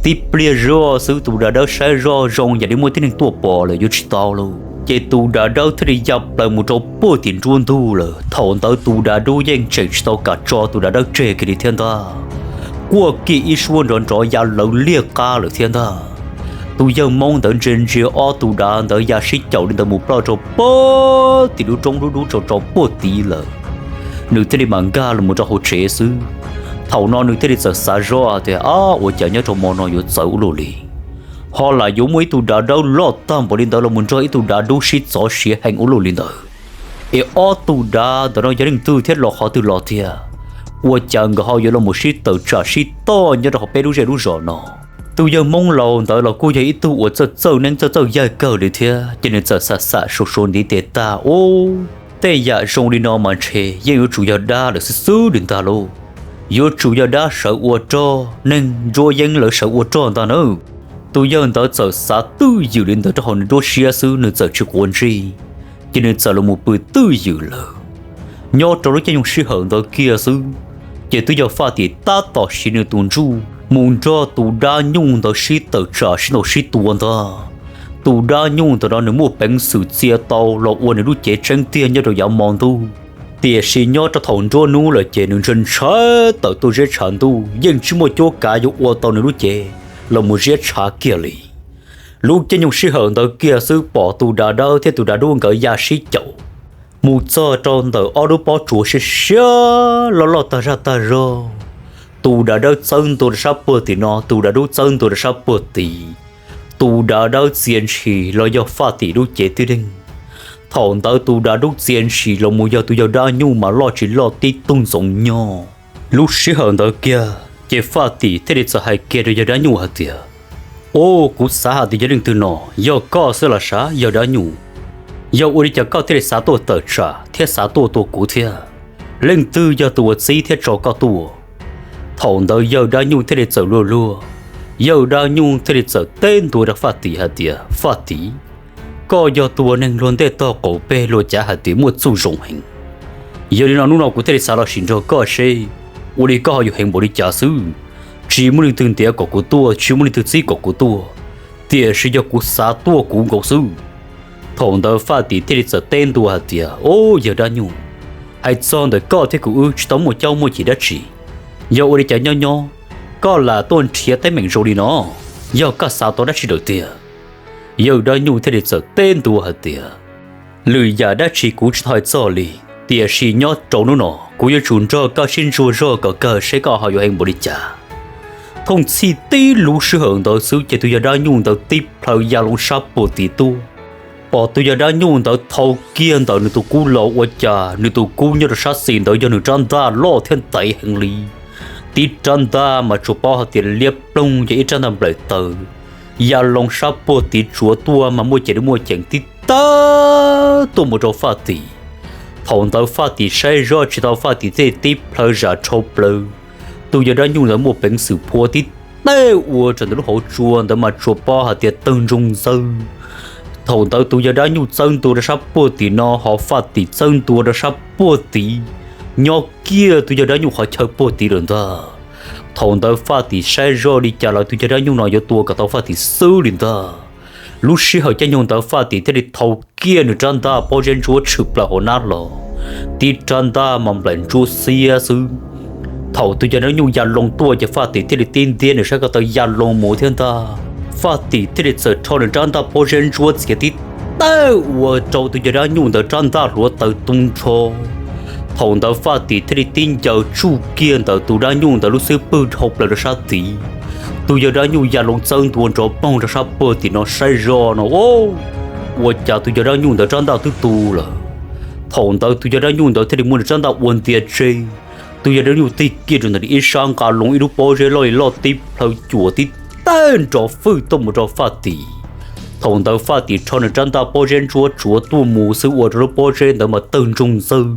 Tib pliag zog xwb tus dav dawb saib zoj zoo yam li muaj tib neeg tuaj pom lawm yuav tsis tau lauj, ces tus dav dawb thiaj li ya plaws mus rau puag tim nruab ntug lawm. Thaum ntawd tus dav dub yeej tseem tsis tau kam tso tus dav dawb tseg kiag li thiab ntag. Quaj kiag ib suab nrov nrov ya lawv liaj qab lawm thiab ntag. Tus yawg Hmoob ntawd ntsia ntsia ob tug dav ntawd ya sib caum li ntawd mus ploj rau puag tim lub roob dub dub tsaus tsaus puag tid lawm, nws thiaj li mam nkag los mus rau hauv tsev xwb. Thaum no nws thiaj li txawm xav zoj tias, Ab, ua cas nyob rau hmo no yuav txawv ua luaj li? Ho lam yuav muaj ib tug dav dawb loj tag npaum li ntawd los mus nrog ib tug dav dub sib txov siav heev ua luaj li ntawd. Es ob tug dav ntawm no yog leej twg thiab los qhov twg los tiag? Ua cas nkawd ho yuav los mus sib tawm tsam sib tog nyob rau hauv peb lub zej lub zos no? Tus yawg Hmoob laus ntawd los kuj yog ib tug uas txawj txawj neeb txawj txawj yaig kawg li thiab, ces nws txawm xam xam suav suav ntiv tes tag, Ub, tej yam zoo li no mas ntshe yeej yuav tsum yog dab lawm xwb xwb li ntag lauj. Yuav tsum yog dab sawv ua rog, neeg nruab yeeb lawv sawv ua rog ntag nawb. Tus yawg ntawd txawm xav twj ywm li ntawd rau hauv nws nruab siab xwb, nws txawm tsis quav ntsej, ces nws txawm los mus pw twj ywm lawm. Nyob rau lub caij nyoog sij hawm ntawd kiag xwb, ces twb yog Faj Tim tab tom siv nws tus ntsuj mus nrog tus dab nyuj ntawd sib tawm tsam sib ntaus sib tua ntag. Tus dab nyuj ntawd no nws muaj peev xwm txia tau los ua nws lub cev tseeb tiag nyob rau yav hmo ntuj, tiam sis nyob rau thaum nruab hnub lawm ces nws ntshai ntshai tawm tuaj ziab tshav ntuj, yeej tsis muaj cuab kav yuav ua tau nws lub cev los mus ziab tshav kiag li. Lub caij nyoog sij hawm ntawd kiag xwb pom tus dav dawb thiab tus dav dub nkawd ya sib caum mus txog rau ntawm ob lub pob tsuas siab siab loj loj tag zaj tag zog. Tus dav dawb txawb ntua rau sab puag tim no, tus dav dub txawb ntua rau sab puag tid. Tus dav dawb txia ntshis los yog Faj Tim lub cev tib leeg. Thaum ntawd tus dav dub txia ntshis los mus yog tus yawg dab nyuj mas loj tsis loj tib tug ntxoov nyob. Lub sij hawm ntawd kiag ces Faj Tim thiaj li txawm hais kiag rau yawg dab nyuj hais tias, Ub, kuv xav hais tias yog leej twg no, yog koj xwb los sav yawg dab nyuj? Yog ua li cas koj thiaj li xav tuaj tawm tsam thiab xav tuaj tua kuv thiab? Leej twg yog tus uas txib thiab tso koj tuaj? Thaum ntawd yawg dab nyuj thiaj li txawm luag luag, yawg dab nyuj thiaj li txawm teb ntua rau Faj Tim hais tias, Faj Tim, koj yog tus uas neeg luag ntej tog qaum peg luag cav hais tias muaj txuj zoo heev. Yog li no hnub no kuv thiaj li xav los sim nrog koj seb ua li koj ho yuav heev npaum li cas xwb. Tsis muaj leej twg ntiav kom kuv tuaj, tsis muaj leej twg txib kom kuv tuaj, tiam sis yog kuv xav tuaj kuv nkaus xwb. Thaum ntawd Faj Tim thiaj li txawm teb ntua hais tias, Ub, yawg dab nyuj, hais txog ntawm koj thiab kuv wb tsis tau muaj caub muaj cim dab tsi. Yog ua li cas nyob nyob, koj lam tuaj nrhiav teeb meem zoo li no? Yog koj xav tau dab tsi lawm tiag? Yawg dab nyuj thiaj li txawm teb ntua hais tias, lwm yam dab tsi kuv tsis tau hais txog li, tiam sis nyob rau hnub no kuv yuav tsum nrog koj sib ntsuas zog kom kawg seb koj ho yuav hee npaum li cas. Thooj txhij tib lub sij hawm ntawd xwb ces tus yawg dab nyuj ntawd tib plhaw ya loo sab puag tid tuaj. Pom tus yawg dab nyuj ntawd thau kiag ntawm nws tus kub los ua cas nws tus kub nyob rau sab xis ntawd yog nws rab ntaj loj thiab ntev heev li. Tib rab ntaj mas tsuas paub hais tias liab ploog yog ib rab ntaj nplaim taws, ya loo sab puag tid tsuav tuaj mas muaj ceem li muaj ceem tib tawg tuaj mus rau Faj Tim. Thaum ntawd Faj Tim saib zoj tsis tau, Faj Tim thiaj tib plhaw zam dhau plaws. Tus yawg dab nyuj ntawd muaj peev xwm phua tib tawg ua rau ntawm lub hauv tsua ntawd mas tsuas paub hais tias tawg ntsoog ntxawg. Thaum ntawd tus yawg dab nyuj txawb ntua rau sab puag tim no, ho Faj Tim txawb ntua rau sab puag tid, nyob kiag tus yawg dab nyuj qhov chaw puag tid lawm ntag. Thaum ntawd Faj Tim saib zoj li cas los tus yawg dab nyuj no yuav tua kom tau Faj Tim xwb li ntag. Lub sij hawm caij nyoog ntawd Faj Tim thiaj li thau kiag nws rab ntaj pob zeb ntsuab tshwm plaws hauv hnab los, tib rab ntaj mas nplaim ntsuab xiab xwb. Thaum tus yawg dab nyuj ya loo tuaj ces Faj Tim thiaj li tib ntiab nws sab ko taw ya loo mus thiab ntag. Faj Tim thiaj li txawm rho nws rab ntaj pob zeb ntsuab txiav tib tawg ua rau tus yawg dab nyuj ntawd rab ntaj hluav taws tu nrho. Thaum ntawd Faj Tim thiaj li tib ncaws tsuj kiag ntawm tus dab nyuj ntawd lub xub pwg dhau plaws rau sab tid. Tus yawg dab nyuj ya loo txawb ntua nrov poog rau sab puag tim no saib zoj no, ua cas tus yawg dab nyuj ntawd rab ntaj twb tu lawm. Thaum ntawd tus yawg dab nyuj ntawd thiaj li muab nws rab ntaj ua ntias tseg. Tus yawg dab nyuj tig kiag rau ntawm ib sab nqa loo ib lub pob zeb loj li loj tib plhaw cuam tib tawg nrov fwj tuaj mus rau Faj Tim. Thaum ntawd Faj Tim rho nws rab ntaj pob zeb ntsuab tsuav tuaj mus xwb ua rau lub pob zeb ntawd mas tawg ntsoog ntxawg,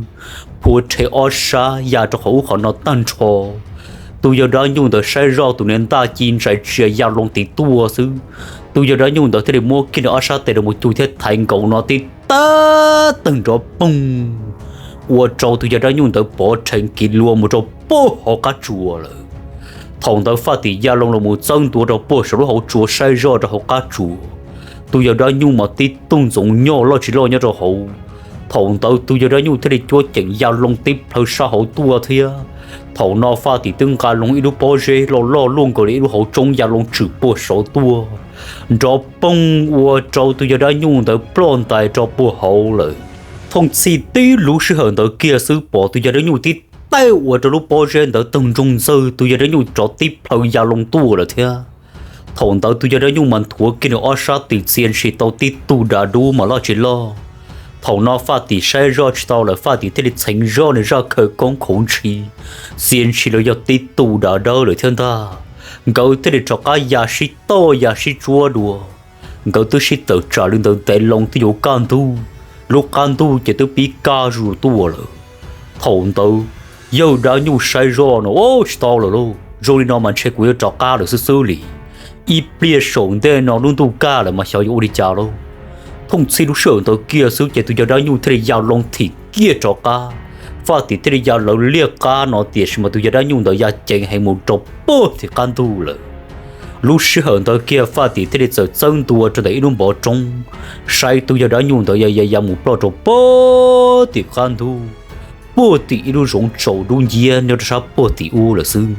phua rhe ob sab ya rau qhov ub qhov no tag nrho. Tus yawg dab nyuj ntawd saib zoj tus niag ntaj ci ntsais tsia ya loo tid tuaj xwb, tus yawg dab nyuj ntawd thiaj li muab kiag nws ob sab tes rau mus cug thiab thaiv nkaus no tib tawg tawg nrov poog, ua rau tus yawg dab nyuj ntawd pov rhees kiv lua mus rau puag hauv qab tsua lawm. Thaum ntawd Faj Tim ya loo los mus txawb ntua rau puag saum lub hauv tsua saib zoj rau hauv qab tsua, tus yawg dab nyuj mas tib tug ntxoov nyoj loj tsis loj nyob rau hauv. Thaum ntawd tus yawg dab nyuj thiaj li cuab ceem ya loo tib plhaw sab hauv tuaj thiab. Thaum no Faj Tim twb nqa loo ib lub pob zeb loj loj luaj nkaus li ib lub hauv tsoob ya loo tswm puag saud tuaj, nrov poog ua rau tus yawg dab nyuj ntawd ploj ntais rau puag hauv lawm. Thooj txhij tib lub sij hawm ntawd kiag xwb pom tus yawg dab nyuj tib tawg ua rau lub pob zeb ntawd tawg ntsoog ntxawg, tus yawg dab nyuj rov tib plhaw ya loo tuaj lawm thiab. Thaum ntawd tus yawg dab nyuj mas nthuav kiag nws ob sab tes txia ntshis tau tib tug dav dub mas loj tsis loj. Thaum no Faj Tim saib zoj tsis tau lawm, Faj Tim thiaj li txheev zoj nws zaj khawv koob khuv ntshis, txia ntshis los yog tib tug dav dawb lawm thiab ntag. Nkawd thiaj li rov qab ya sib toj ya sib tsuab dua. Nkawd twb sib tawm tsam li ntawd ntev loo twb yuav kaj ntug, lub qab ntuj ces twb pib kaj zuj zus tuaj lawm. Thaum ntawd yawg dab nyuj saib zoj no, tsis tau lawm lauj, zoo li no mas ntshe kuv yuav rov qab lawm xwb xwb li. Ib pliag saum ntej no lub ntuj kaj lawm mas xyov yuav ua li cas lauj. Thooj txhij lub sij hawm ntawd kiag xwb ces tus yawg dab nyuj thiaj li ya loo thim kiag rov qab. Faj Tim thiaj li ya lawv liaj qab no tiam sis mas tus yawg dab nyuj ntawd ya ceev heev mus rau puag tim qab ntuj lawm. Lub sij hawm ntawd kiag Faj Tim thiaj li txawm txawb ntua rau ntawm ib lub npov roob, saib tus yawg dab nyuj ntawd ya ya ya mus ploj rau puag tim qab ntuj, puag tim ib lub zoov tsaus dub nciab nyob rau sab puag tim ub lawm xwb.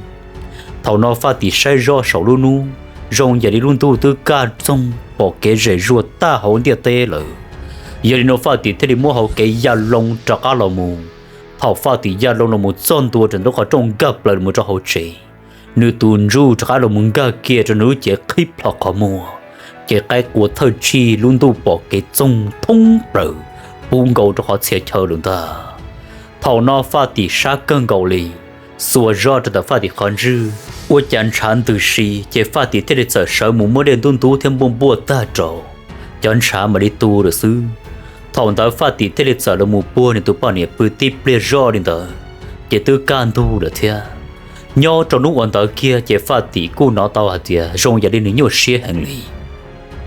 Thaum no Faj Tim saib zoj saum lub hnub, zoo yam li lub ntuj twb kaj txoog pom kev zem zuag tag hauv ntiaj teb lawm. Yog li no Faj Tim thiaj li muab hauv kev ya loo rov qab los mus. Thaum Faj Tim ya loo los mus txog ntua rau ntawm lub qhov rooj nkag plaws los mus rau hauv tsev, nws tus ntsuj rov qab los mus nkag kiag rau nws lub cev qhib plho qhov muag, ces qaib qua thawj tsig lub ntuj pom kev txoog thoob plaws, pub nkaus rau qhov txhia chaw lawm ntag. Thaum no Faj Tim sab kawg nkaus li, xuas zoj rau ntawm Faj Tim qhov ntswg, ua cas ntshav ntws si ces Faj Tim thiaj li txawm sawv mus muab dej ntub ntub thiab npuaj npuaj tag rau, cov ntshav mam li tu lawm xwb. Thaum ntawd Faj Tim thiaj li txawm los mus puag nws tus poj niam pw tib pliag zoj li ntawd, ces twb kaj ntug lawm thiab. Nyob rau hnub uas ntawd kiag ces Faj Tim kuj hnov tau hais tias zoo yam li nws nyuaj siab heev li.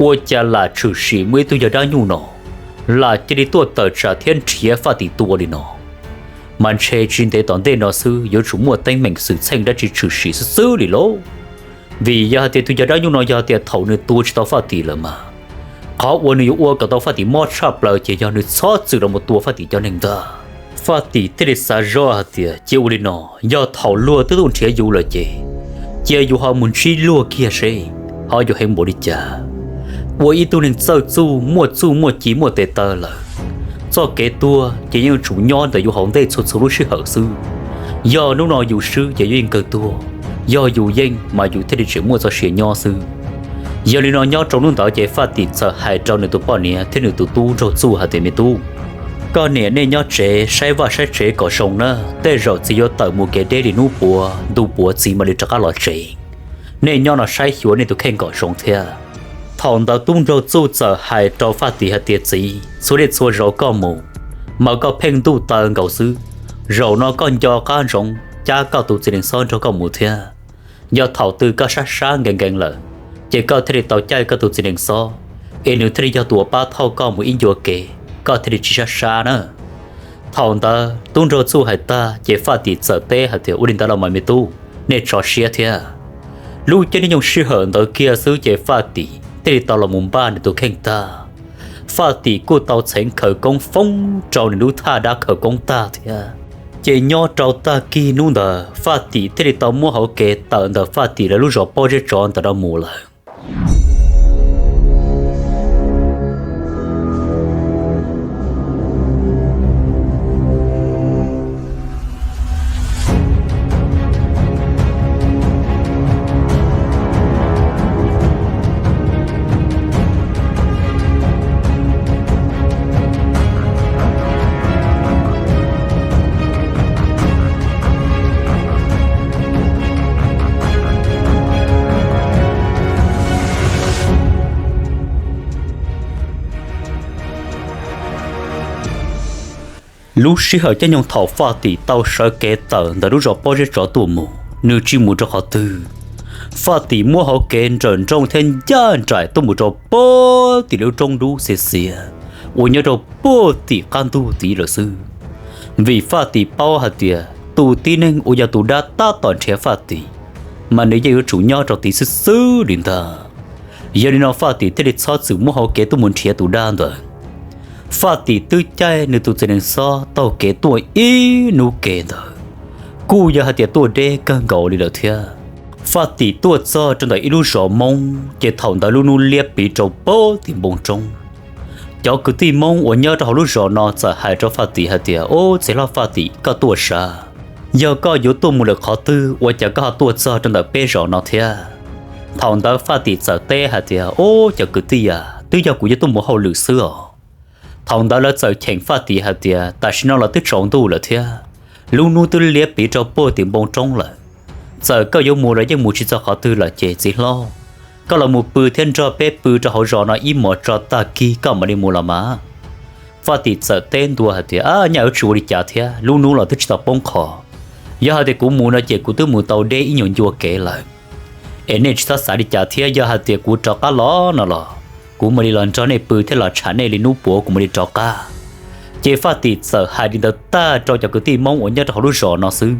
Ua cas lam tshwm sim muaj ib tug yawg dab nyuj no lam cia li tuaj tawm tsam thiab nrhiav Faj Tim tua li no, mas ntshe tsis ntev tom ntej no xwb yuav tsum muaj teeb meem xwm txheej dab tsi tshwm sim xwb xwb li lauj. Vim yog hais tias tus yawg dab nyuj no yog tias thaum nws tua tsis tau Faj Tim lawm mas, qhov uas nws yuav ua kom tau Faj Tim mob tshaj plaws ces yog nws txhob txwm los mus tua Faj Tim cov neeg ntag. Faj Tim thiaj li xav zoj hais tias cia ua li no, yog thaum luag twb tuaj nrhiav yus lawm ces cia yus ho mus ntsib luag kiag seb ho yuav heev npaum li cas. Ua ib tug neeg txawj txuj, muaj txuj muaj ci muaj tes taw lawm, txoj kev tuag ces yeej yuav tsum nyob ntawm yus hauv ntej txhua txhua lub sij hawm xwb. Yog hnub no yus swb ces yus yeej kawg tuag, yog yus yeej mas yus thiaj li tseem muaj txoj sia nyob xwb. Yog li no nyob rau hnub ntawd ces Faj Tim txawm hais rau nws tus poj niam thiab nws tus tub nraug txuj hais tias, me tub, koj niam nej nyob tsev saib vaj saib tsev kom zoo na, tej zaum txiv yuav tawm mus kev deb li hnub puav ntu puav txiv mam li rov qab los tsev. Nej nyob no saib xyuas nej tus kheej kom zoo thiab. Thaum ntawd tub nraug txuj txawm hais rau Faj Tim hais tias, txiv, txhua li txhua zaus koj mus mas koj pheej ntuj taw nkaus xwb. Zaum no koj nco qab ntsoov cab koj tus txiv nees xob nrog koj mus thiab. Yog thaum twg koj sab sab nkees nkees lawm ces koj thiaj li tau caij koj tus txiv nees xob, es nws thiaj li yog tus uas pab thauj koj mus ib ncua kev, koj thiaj li tsis sab sab na. Thaum ntawd tub nraug txuj hais tag ces Faj Tim txawm teb hais tias, ua li ntawd los mas me tub, nej tso siab thiab. Lub caij nyoog sij hawm ntawd kiag xwb ces Faj Tim thiaj li tau los mus npaj nws tus kheej tag. Faj Tim kuj tau txheev khawv koob foob rau nws lub thaj dab khawv koob tag thiab. Ces nyob rau tag kis hnub ntawd Faj Tim thiaj li tau muab hauv kev tawm ntawm Faj Tim lawv lub zos pob zeb tsov ntawm no mus lawm. Lub sij hawm caij nyoog thaum Faj Tim tau sawv kev tawm ntawm lub zos pob zeb tsov tuaj mus, nws tsis mus rau qhov twg. Faj Tim muab hauv kev nrawm nrooj thiab ncaj nraim tuaj mus rau puag tim lub roob dub xiav xiav uas nyob rau puag tim qab ntug tid lawm xwb. Vim Faj Tim paub hais tias tus tib neeg uas yog tus dab tab tom nrhiav Faj Tim mas nws yeej yuav tsum nyob rau tid xwb xwb li ntag. Yog li no Faj Tim thiaj li txhob txwm muab hauv kev tuaj mus nrhiav tus dab ntawd. Faj Tim twb caij nws tus txiv nees xob taug kev tuaj ib hnub ke ntawd, kuj yog hais tias tuaj deb kawg nkaus li lawm thiab. Faj Tim tuaj txog rau ntawm ib lub zos Hmoob ces thaum ntawd lub hnub liab pliv rau puag tim npoo roob. Cov kwv tij Hmoob uas nyob rau hauv lub zos no txawm hais rau Faj Tim hais tias, ub, txiv hlob Faj Tim, koj tuaj sav, yog koj yuav tuaj mus lawm qhov twg ua cas koj ho tuaj txog rau ntawm peb zos no thiab? Thaum ntawd Faj Tim txawm teb hais tias, ub, cov kwv tij a, twb yog kuv yuav tuaj mus hauj lwm xwb os. Thaum ntawd lawv txawm cheem Faj Tim hais tias, tam sim no los twb tsaus ntuj lawm thiab, lub hnub twb liab pliv rau puag tim npoo roob lawm. Txawm koj yuav mus los yeej mus tsis txog qhov twg lawm ces txiv hlob, koj los mus pw thiab nrog peb pw rau hauv zos no ib hmos tso tag kis koj mam li mus los mas. Faj Tim txawm teb ntua hais tias, ab, nyaj yuav tsis ua li cas thiab, lub hnub los twb tsis tau poob qho. Yog hais tias kuv mus no ces kuv twb mus tau deb ib nyuag ncua kev lawm. Es nej tsis txhob xav li cas thiab, yog hais tias kuv rov qab los no los kuv mam li los nrog nej pw thiab los tsham nej li hnub puav kuv mam li rov qab. Ces Faj Tim txawm hais li ntawd tag rau cov kwv tij Hmoob uas nyob rau hauv lub zos no xwb,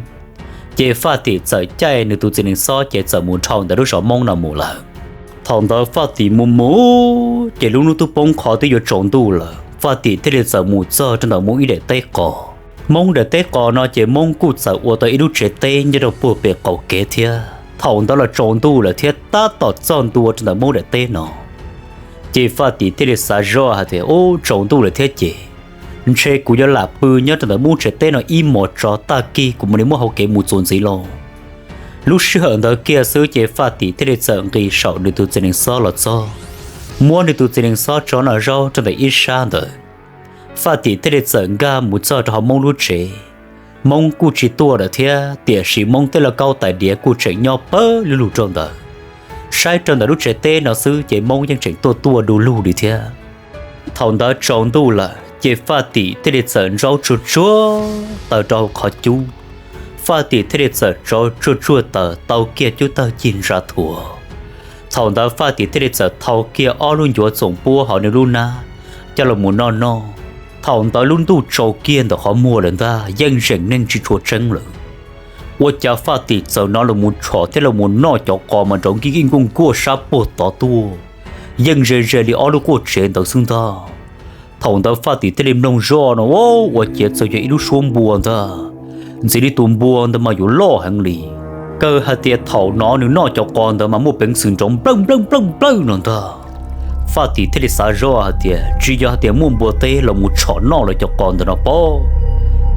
ces Faj Tim txawm caij nws tus txiv nees xob ces txawm mus dhau ntawm lub zos Hmoob no mus lawm. Thaum ntawd Faj Tim mus mus ces lub hnub twb poob qho twb yuav tsaus ntuj lawm, Faj Tim thiaj li txawm mus txog rau ntawm Hmoob ib daim teb qos. Hmoob daim teb qos no ces Hmoob kuj txawm ua tau ib lub tsev teb nyob rau puag pem qaum kev thiab. Thaum ntawd los tsaus ntuj lawm thiab tab tom txog ntua rau ntawm Hmoob daim teb no, ces Faj Tim thiaj li xav zoj hais tias, ub, tsaus ntuj lawm thiab ces ntshe kuv yuav lam pw nyob rau ntawm Hmoob tsev teb no ib hmos tso tag kis kuv mam li muab hauv kev mus txuas ntxiv lauj. Lub sij hawm ntawd kiag xwb ces Faj Tim thiaj li txawm nqis saum nws tus txiv nees xob los txog, muab nws tus txiv nees xob tso noj zaub rau ntawm ib sab ntawd. Faj Tim thiaj li txawm nkag mus txog rau hauv Hmoob lub tsev. Hmoob kuj tsis tuaj lawm thiab, tiam sis Hmoob tej lauj kaub tais diav kuj tseem nyob pawg lug lug rau ntawd. Saib rau ntawm lub tsev teb no xwb ces Hmoob yeej tseem tuaj tuaj du lug li thiab. Thaum ntawd tsaus ntuj lawm ces Faj Tim thiaj li txawm ntsaub tsuag tsuag taws rau hauv qhov cub. Faj Tim thiaj li txawm tsauv tsuag tsuag taws tau kiag cub tawg cig ntsa thuav. Thaum ntawd Faj Tim thiaj li txawm thau kiag ob lub ncuav txoom puab hauv nws lub hnab coj los mus noj noj. Thaum ntawd lub ntuj tsaus kiag ntawm qhov muag lawm ntag, yeej zeem neeg tsis tshua tseeb lawm. Ua cas Faj Tim txawm hnov los mus tshom thiab los mus noj cov qos mas nrov nkij nkij nkuaj nkuaj sab puag tod tuaj, yeej ze ze li ob lub quaj tsev ntawd xwb ntag. Thaum ntawd Faj Tim thiaj li mloog zoj no, ua ciav txawm yog ib lub suab npua ntag. Ntxiv li tus npua ntawd mas yuav loj heev li, kawg hais tias thaum no nws noj cov qos ntawd mas muaj peev xwm nrov nplawj nplawj nplawj nplawj no ntag. Faj Tim thiaj li xav zoj hais tias tsis yog hais tias muaj npua teb los mus tshom noj lawv cov qos ntawd no pob.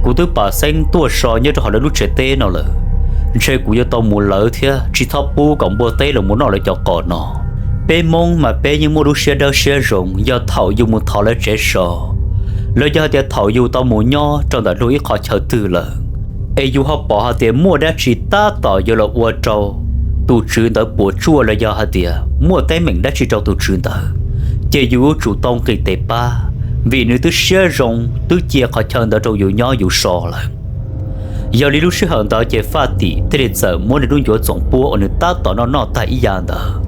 Kuv twb pam xeeb tuaj so nyob rau hauv lawv lub tsev teb no lawm, ntshe kuv yuav tau mus lawv thiab tsis txhob pub kom npua teb los mus noj lawv cov qos no. Peb Hmoob mas peb yeej muaj lub siab dawb siab zoo, yog thaum yus mus thov lawv tsev so, los yog hais tias thaum yus tau mus nyob rau ntawm luag ib qhov chaw twg lawm, es yus ho pom hais tias muaj dab tsi tab tom yuav los ua rau tus tswv ntawd puas tsuaj los yog hais tias muaj teeb meem dab tsi rau tus tswv ntawd, ces yus yuav tsum tau nqis tes pab, vim nws twb siab zoo twb cia qhov chaw ntawd rau yus nyob yus so lawm. Yog li lub sij hawm ntawd ces Faj Tim thiaj li txawm muab nws lub ncuav txoom puab uas nws tab tom noj noj tag ib yam ntawd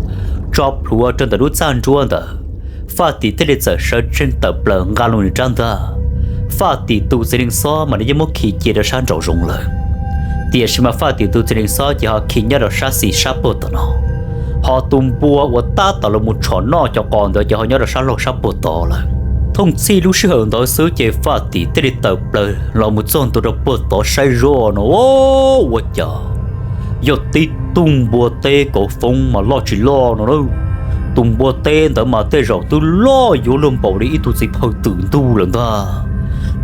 tso plhuav rau ntawm lub txaj nruab ntawd. Faj Tim thiaj li txawm sawv tsees tawm plaws nqa loo nws rab ntaj. Faj Tim tus txiv neej xob mas nws yeej muab khi cia rau sab nraum zoov lawm, tiam sis mas Faj Tim tus txiv neej xob ces ho khi nyob rau sab xis sab puag tom no, ho tus npua uas tab tom los mus tshom noj cov qos ntawd ces ho nyob rau sab laug sab puag tod lawm. Thooj txhij lub sij hawm ntawd xwb ces Faj Tim thiaj li tawm plaws los mus txog ntua rau puag tod saib zoj no, ua cas yog tib tug npua teb kauv foob mas loj tsis loj no na. Tus npua teb ntawd mas tej zaum twb loj yuav luag npaum li ib tug txiv phawj twm ntuj lawm ntag.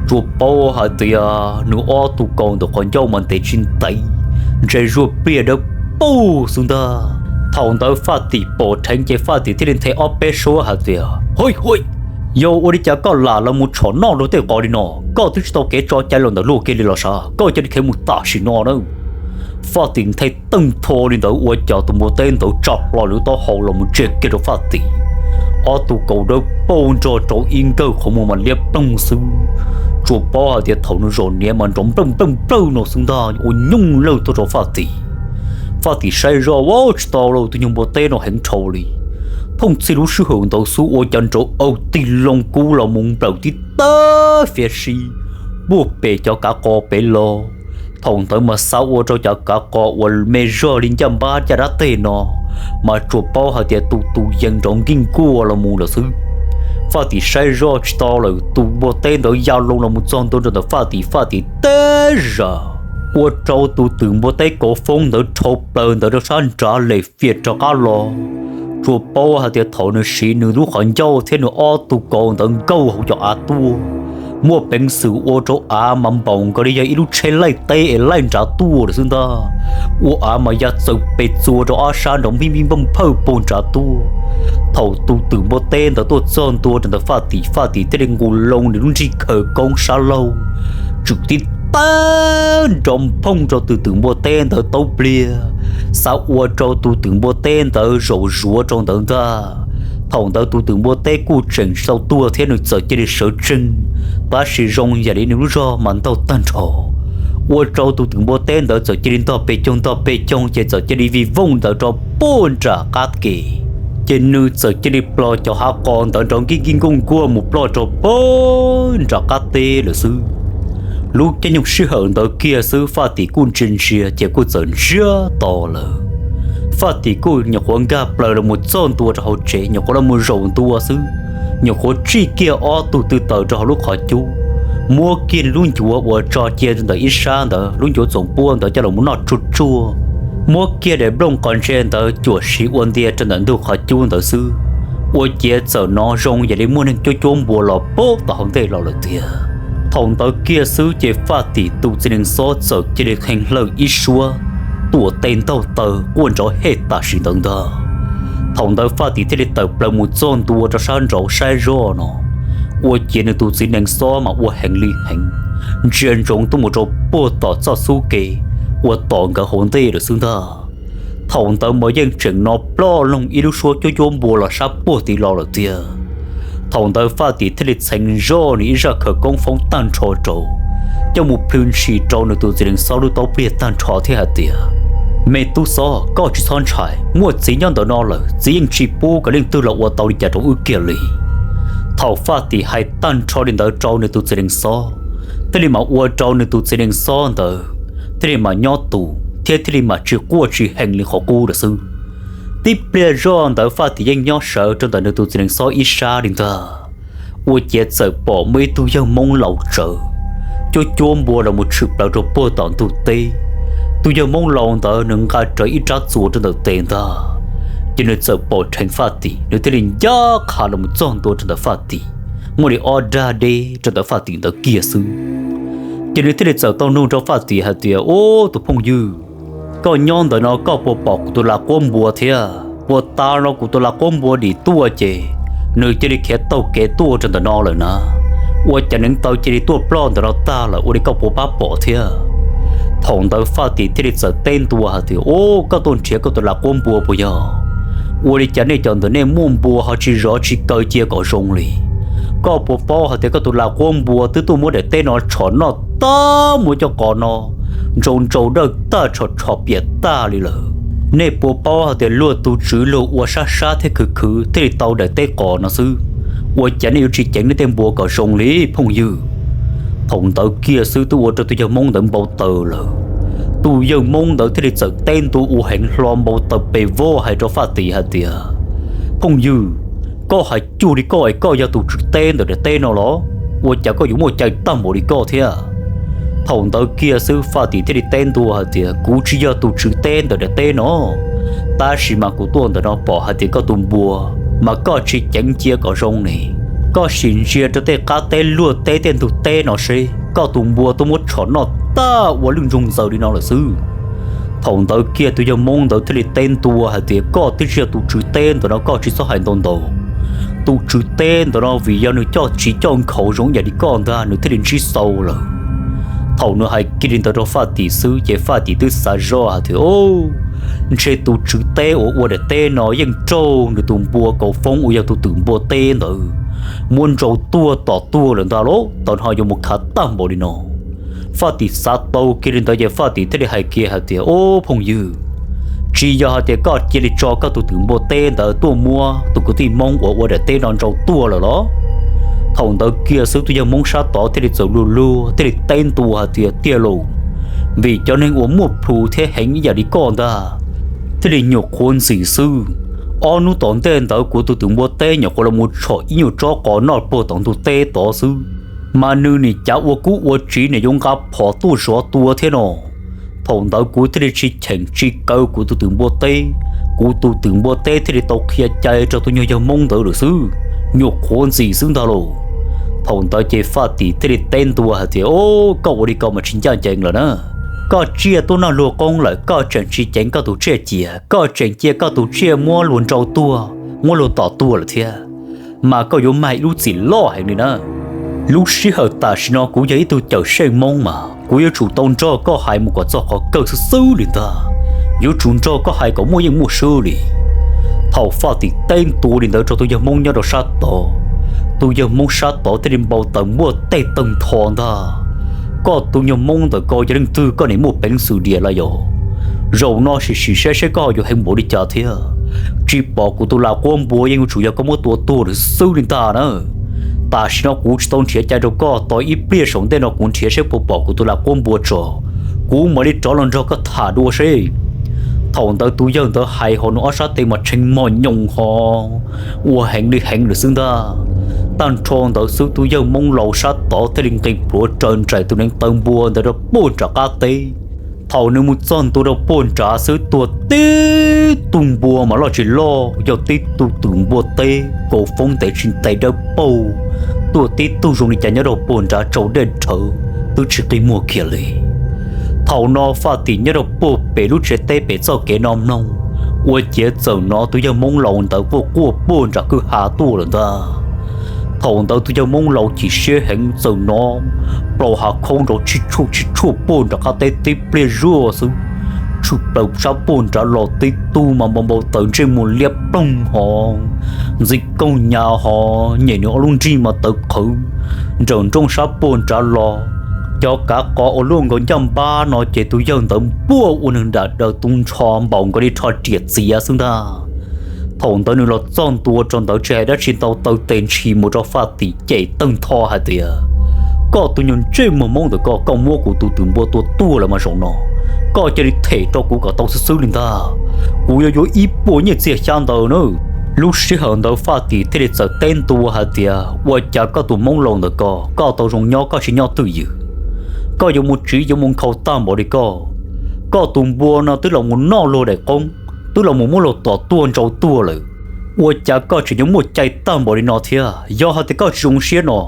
Tsuas paub hais tias nws ob tug kaus ntawm qhov ncauj mas ntev tsis ntev, ntsej zuag pliaj dawb paug xwb ntag. Thaum ntawd Faj Tim pom dheev ces Faj Tim thiaj li nthe ob peb suab hais tias, Hoi hoi, yog ua li cas koj lam los mus tshom noj luag tej qos li no? Koj twb tsis tau kev tso cai los ntawm luag kiag li los sav? Koj cia li khiav mus tam sim no na. Faj Tim nthe teej tho li ntawd ua cas tus npua teb ntawd tsa hlo lub taub hau los mus ntsia kiag rau Faj Tim, ob tug kaus dawb paug nrog rau ib nkawg qhov muag mas liab ploog xwb. Tsuas paub hais tias thaum nws zaum niav mas nrov nplawj nplawj nplawj no xwb ntag, ua nyooj lawj tuaj rau Faj Tim. Faj Tim saib zoj, Ua tsis tau lauj, tus nyuag npua teb no heev dhau li. Thooj txhij lub sij hawm ntawd xwb ua cas nrov au tig loo kub los mus nplawm tib tag fiav sib puag pem cov kav qos pem los. Thaum ntawd mas xav ua rau cov kav qos uas me zog li ncaj npab caj dab teg no mas tsuas paub hais tias tus tus yees nrov nkij nkuaj los mus lawm xwb. Faj Tim saib zoj tsis tau lawm, tus npua teb ntawd ya loo los mus txog ntua rau ntawm Faj Tim, Faj Tim teb zam, ua rau tus twm npua teb kauv foob ntawd rhau plaws ntawd rau sab nrad lem fiam rov qab los. Tsuas paub hais tias thaum nws siv nws lub qhov ncauj thiab nws ob tug kaus ntawd nkaug hauv cov av tuaj, muaj peev xwm ua rau av mas npaum nkaus li yog ib lub tsheb laij teb es laij nrad tuaj lawm xwb ntag. Ua av mas ya txaws pes txua rau ob sab nrov npij npij npauj phawj puag nrad tuaj. Thaum tus twm npua teb ntawd tuaj txog ntua rau ntawm Faj Tim, Faj Tim thiaj li nqus loo nws lub nrig khawv koob sab laug, tswm tib tag nrov nphooj rau tus twm npua teb ntawd taub pliag, xav ua rau tus twm npua teb ntawd zaum zuav rau ntawd ntag. Thaum ntawd tus twm npua teb kuj tseem tsis tau tuag thiab nws txawm cia li sawv tsees, tab sis zoo yam li nws lub zog mas ntaug tag nrho, ua rau tus twm npua teb ntawd txawm cia li ntog pes coog ntog pes coog ces txawm cia li vij vooj ntawd rau puag nram qab ke. Ces nws txawm cia li plhov cov hav qos ntawd nrov nkij nkij nkuaj nkuaj mus ploj rau puag nram qab teb lawm xwb. Lub caij nyoog sij hawm ntawd kiag xwb Faj Tim kuj ntsia ntsia ces kuj txawm ntsiag to lawm. Faj Tim kuj nyuam qhuav nkag plaws los mus txog ntua rau hauv tsev, nyuam qhuav los mus zaum ntua xwb, nyuam qhuav tsij kiag ob tug tw taws rau hauv lub qhov cub, muab kiag nws lub ncuav uas tso cia ntawm ib sab ntawd, lub ncuav txoom puab ntawd coj los mus noj tsuag tsuag, muab kiag daim nplooj qos ntse ntawd cuam siv ua ntia rau ntawm ntug qhov cub ntawd xwb, ua ciav txawm hnov zoo yam li muaj neeg cuab cuab npua los puag tom hauv ntej los lawm tiag. Thaum ntawd kiag xwb ces Faj Tim tus txiv nees xob txawm cia li qhee hlawj ib suab, tuam tes ntaug taw quaj nrov hej tam sim ntawd ntag. Thaum ntawd Faj Tim thiaj li tawm plaws mus txog ntua rau sab nraud saib zoj no, ua ciav nws tus txiv nees xob mas ua heev li heev, ntsia ntsoov tuaj mus rau puag tom txoj xub ke uas tom nkawd hauv ntej lawm xwb ntag. Thaum ntawd mas yeej tseem hnov ploj loog ib lub suab cuab cuab npua los sab puag tid los lawm tiag. Thaum ntawd Faj Tim thiaj li txheev zoj nws ib zaj khawv koob foob tag nrho rau, coj mus plhws ntshis rau nws tus txiv nees xob lub taub pliag tag nrho thiab hais tias, Me tub xob, koj tsis txhob ntshai, muaj txiv nyob ntawm no lawm, txiv yeej tsis pub kom leej twg los ua tau li cas rau wb kiag li. Thaum Faj Tim hais tag nrho li ntawd rau nws tus txiv nees xob, thiaj li mam ua rau nws tus txiv nees xob ntawd thiaj li mam nyob tus thiab thiaj li mam tsis quaj tsis hees li qhov qub lawm xwb. Tib pliag zoj ntawd Faj Tim yeej nyob sawv rau ntawm nws tus txiv nees xob ib sab li ntag, Ua ciav txawm pom muaj ib tug yawg Hmoob laus tsawv cuab cuab npua los mus tshwm plaws rau puag tom ntug teb. Tus yawg Hmoob laus ntawd nws nqa rawv ib rab txuas rau ntawm tes ntag, ces nws txawm pom dheev Faj Tim, nws thiaj li ncaj qha los mus txog ntua rau ntawm Faj Tim, muaj li ob dag deb rau ntawm Faj Tim ntawd kiag xwb. Ces nws thiaj li txawm tau nug rau Faj Tim hais tias, Ub, tus phooj ywg, koj nyob ntawm no koj puas pom kuv tus lag quab npua thiab? Puas tas no kuv tus lag quab npua dim tuaj ces nws cia li khiav taug kev tuaj rau ntawm no lawm na? Ua cas neev taw cia li tuaj ploj ntawm no tag lawm, ua li koj puas pab pom thiab? Thaum ntawd Faj Tim thiaj li txawm teb ntua hais tias, Ub, koj tuaj nrhiav koj tus lag quab npua puas yog? Ua li cas nej cov ntawm nej muaj npua ho tsis zov tsis kaw cia kom zoo li? Koj puas paub hais tias koj tus lag quab npua twb tuaj muab daim teb no tshom noj tag, muab cov qos no ntsau ntsau dawj tag, tshom tshom piam tag li lawm? Nej puas paub hais tias luag tus tswv luag ua sab sab thiab khwv khwv thiaj li tau daim teb qos no xwb? Ua cas nej yuav tsis ceev nej tej npua kom zoo li, phooj ywg? Thaum ntawd kiag xwb twb ua rau tus yawg Hmoob ntawd npau taws lawm. Tus yawg Hmoob ntawd thiaj li txawm teb ntua ua heev, hlo npau taws pes vog hais rau Faj Tim hais tias, Phooj ywg, koj hais cuag li koj es koj yog tus tswv teb ntawm daim teb no los? Ua cas koj yuav muaj cai tag npaum li koj thiab? Thaum ntawd kiag xwb Faj Tim thiaj li teb ntua hais tias, Kuv tsis yog tus tswv teb ntawm daim teb no, tab sis mas kuv tuaj ntawm no pom hais tias koj tus npua mas koj tsis ceev cia kom zoo ne, koj sim ntsia rau tej qab teb luag teb tej ntug teb no seb, koj tus npua tuaj muab tshom noj tag ua lwj ntsoog ntxaws li no lawm xwb. Thaum ntawd kiag tus yawg Hmoob ntawd thiaj li teb ntua hais tias, Koj twb tsis yog tus tswv teb ntawm no, koj tsis txhob hais ntau ntau. Tus tswv teb ntawm no vim yog nws coj tsiv coj nkhaus zoo ib yam li koj ntag nws thiaj li ntsib xau lawm. Thaum nws hais kiag li ntawd rau Faj Tim xwb ces Faj Tim twb xav zoj hais tias, Ntshe tus tswv teb uas ua daim teb no yeej raug nws tus npua Kaus Foob uas yog tus twm npua teb ntawd muab ntsau tuag tom tuag lawm ntag lauj, tau ho yuav mus khav tag npaum li no. Faj Tim xav tau kiag li ntawd ces Faj Tim thiaj li hais kiag hais tias, Ub, phooj ywg, tsis yog hais tias koj cia li tso koj tus twm npua teb ntawd tuaj muab tus kwv tij Hmoob uas ua daim teb no ntsau tuag lawm los? Thaum ntawd kiag xwb tus yawg Hmoob sab tod thiaj li txawm luag luag thiaj li teb ntua hais tias, Tiag lauj, vim cov neeg uas muaj plhus thiab heev ib yam li koj ntag thiaj li nyuam qhuav ntxim xwb. Ob hnub tom ntej ntawd kuv tus twm npua teb nyuam qhuav los mus tshom ib nyuag tsob qos noj puag tom ntug teb tod xwb, mas nws nim cav ua kub ua tsiv nim yuav nqa phom tuaj zov tua thiab no. Thaum ntawd kuv thiaj li tsis cheem tsis kaw kuv tus twm npua teb. Kuv tus twm npua teb thiaj li tau qhia cai rau tus nyuag yawg Hmoob ntawd lawm xwb, nyuam qhuav ntxim xwb ntag lauj. Thaum ntawd ces Faj Tim thiaj li teb ntua hais tias, Ub, koj ua li ko mas tsis ncaj ncees lawm na. Koj tsiaj tuaj noj luag qoob lawm koj tseem tsis ceev koj tus tsiaj cia, koj tseem cia koj tus tsiaj muab luag ntsau tuag muab luag tom tuag lawm thiab, mas koj yuav mag ib lub txim loj heev li na. Lub sij hawm tam sim no kuv yog ib tug cawm seej Hmoob mas kuv yuav tsum tau nrog koj hais mus kom txog qhov kawg xwb xwb li ntag, yuav tsum nrog koj hais kom muaj yeej muaj swb li. Thaum Faj Tim teb ntua li ntawd rau tus yawg Hmoob nyob rau sab tod, tus yawg Hmoob sab tod thiaj li npau taws npuaj tej tawg ntho ntag. Koj tus nyuag Hmoob ntawm ko yog leej twg koj nim muaj peev xwm diam lawm yog? Zaum no sim sim saib seb koj ho yuav heev npaum li cas thiab. Tsis pom kuv tus lag quab npua yeej yuav tsum yog koj muab tua tuag lawm xwb li ntag na. Tam sim no kuv tsis tau nrhiav cai rau koj, tos ib pliag saum ntej no kuv nrhiav seb puas pom kuv tus lag quab npua tso, kuv mam li rov los nrog koj tham dua seb. Thaum ntawd tus yawg ntawd hais ho nws ob sab tes mas tshee mos nyoos ho ua heev li heev lawm xwb ntag. Tag nrho ntawd xwb tus yawg Hmoob laus sab tod thiaj li nqis plhuav raws nraim tus neev taw npua ntawd rau puag nram qab teb. Thaum nws mus txog ntua rau puag nrad xwb tuag tib tug npua mas loj tsis loj yog tib tug twm npua teb kaus foob ntev tsis ntev dawb paug, tuag tib tug zoo li cas nyob rau puag nrad tsau dej rhawv twb tsis qi muag kiag li. Thaum no Faj Tim nyob rau puag pem lub tsev teb pem txoj kev no mloog, ua ciav txawm hnov tus yawg Hmoob laus ntawd quaj quaj puag nram kwj ha tuaj lawm ntag. Thaum ntawd tus yawg Hmoob laus chim siab heev txawm hnov plaus hav khaub nrov tshib tshuaj tshib tshuaj puag nram qab teb tib pliag zuaj xwb. Tshwm plaws sab puag nrad los tib tug mas npau npau taws ntsej muag liab ploog ho ntxim kooj nyas ho nyem nws ob lub nrig mas tawv qhawv nrawm nrooj sab puag nrad los. Cov kav qos ua luaj nkaus ncaj npab no ces tus yawg ntawd npuaj ua nws nram daws tu nrho npaum nkaus li rho riam txiav xwb ntag. Thaum ntawd nws los txog ntua rau ntawd tsis hais dab tsi ntau taw tes ntshis mus rau Faj Tim cem tawg ntho hais tias, Koj tus nyuag ntsej muag Hmoob ntawm ko, koj muab kuv tus twm npua tua tuag lawm mas zaum no koj cia li them rau kuv kom tau xwb xwb li ntag. Kuv yuav yuav ib puas nyiaj txiag xyab ntawd na. Lub sij hawm ntawd Faj Tim thiaj li txawm teb ntua hais tias, ua cas koj tus hmoob laus ntawm ko, koj tau zoo nyob koj tsis nyob twj ywm, koj yuav mus tsiv yuav mus nkhaus tag npaum li koj. Koj tus npua no twb los mus noj luag daim qoob, twb los mus muab luag tom tuag ntsau tuag lawm, ua cas koj tseem yuav muaj cai tag npaum li no thiab? Yog hais tias koj tsis zoo siab no,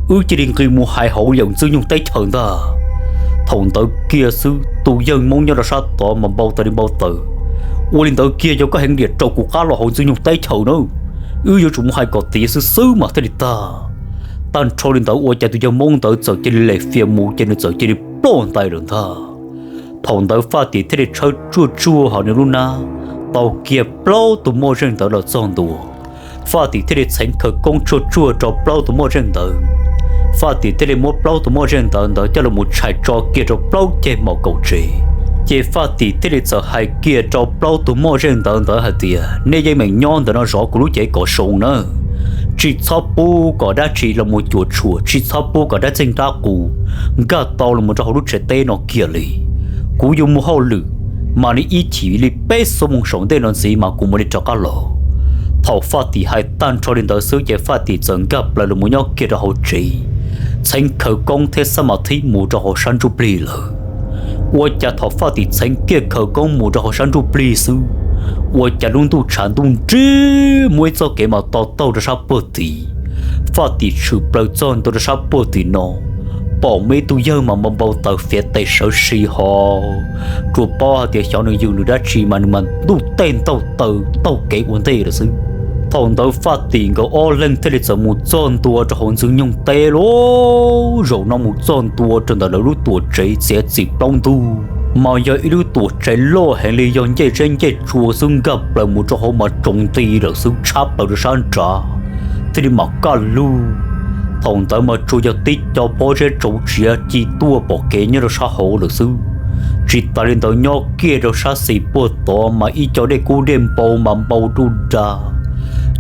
wb cia li nqis mus hais hauv yawm Ntxwg Nyoog teb chaws ntag. Thaum ntawd kiag xwb tus yawg hmoob nyob rau sab tod mas npau taws li npau taws. Ua li ntawd kiag yog koj heev diam rau kuv qab los hauv Ntxwg Nyoog teb chaws na, wb yuav tsum mus hais kom tiav xwb xwb mas thiaj li tag. Tag nrho li ntawd ua cas tus yawg hmoob ntawd txawm cia li lem fias mus ces nws txawm cia li ploj ntais lawm ntag. Thaum ntawd Faj Tim thiaj li tshawb tsuag tsuag hauv nws lub hnab, tau kiag plaub tus moj zeej ntawd los txog ntua. Faj Tim thiaj li txheev khawv koob tsuag tsuag rau plaub tus moj zeej ntawd. Faj Tim thiaj li muab plaub tus moj zeej ntawd ntawd coj los mus tshais tso kiag rau plaub ceg maum kaum tsev. Ces Faj Tim thiaj li txawm hais kiag rau plaub tus moj zeej ntawd ntawd hais tias, nej yeej meem nyob ntawm no zov kuv lub cev kom zoo nawb. Tsis txhob pub kom dab tsi los mus cuam tshuam, tsis txhob pub kom dab txeeg dab qus nkag tau los mus rau hauv lub tsev teb no kiag li. Kuv yuav mus hauj lwm, mam li ib chim li peb xuab moos saum ntej no ntxiv mas kuv mam li rov qab los. Thaum Faj Tim hais tag nrho li ntawd xwb ces Faj Tim txawm nkag plaws los mus nyob kiag rau hauv tsev, txheev khawv koob thiab xab mas thib mus rau hauv sab ntsuj plig lawm. Ua cas thaum Faj Tim txheev kiag khawv koob mus rau hauv sab ntsuj plig xwb, ua cas lub ntuj tshav ntuj nrig muaj ib txoj kev mas to taug rau sab puag tim. Faj Tim tshwm plaws txog ntua rau sab puag tim no, pom muaj ib tug yawg mas npau npau taws fiav tes sawv si ho, tsuas paub hais tias xyov nws yws nws dab tsi mas nws mas ntuj tej ntaug taw taug kev ua ntej lawm xwb. Thaum ntawd Faj Tim nkawd ob leeg thiaj li txawm mus txog ntua rau hauv Ntxwg Nyoog teb lawm. Zaum no mus txog ntua rau ntawm lawv lub tuam tsev txiav txim plaub ntug, mas yog ib lub tuam tsev loj heev li, yog ncej zeb ncej tsua xwb, nkag plaws mus rau hauv mas tsaus nti lawm xwb, tshab plaws rau sab nrad thiaj li mam kaj lug. Thaum ntawd mas tsuas yog tib co pob zeb tsau tsiav ci tuaj pom kev nyob rau sab hauv lawm xwb. Tsis tas li ntawd nyob kiag rau sab xis puag tod mas ib co dej kub dej npau mas npau duj da.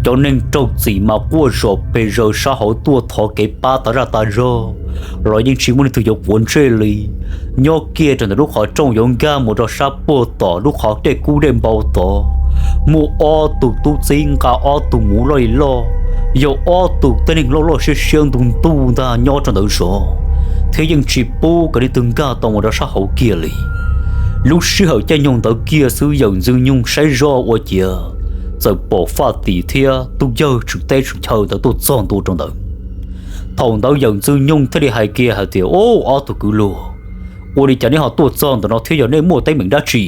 Cov neeg raug txim mas quaj zom pes zaws sab hauv tuaj thov kev pab tas zaj tas zog los yeej tsis muaj leej twg yuav quav ntsej li. Nyob kiag rau ntawm lub qhov rooj yuav nkag mus rau sab puag tom lub qhov dej kub dej npau tod, muaj ob tug tub txib nqa ob tug muv loj li loj, yog ob tug tib neeg loj loj siab siab ntug ntuj ntag nyob rau ntawd zov, thiab yeej tsis pub kom leej twg nkag tau mus rau sab hauv kiag li. Lub sij hawm caij nyoog ntawd kiag xwb yawm Ntxwg Nyoog saib zoj ua ciav txawm pom Faj Tim thiab tus yawg tswv teb tswv chaw ntawd tuaj txog ntua rau ntawd. Thaum ntawd yawm Ntxwg Nyoog thiaj li hais kiag hais tias, Ub, ob tug kwv luag, ua li cas neb ho tuaj txog ntawm no thiab, yog nej muaj teeb meem dab tsi?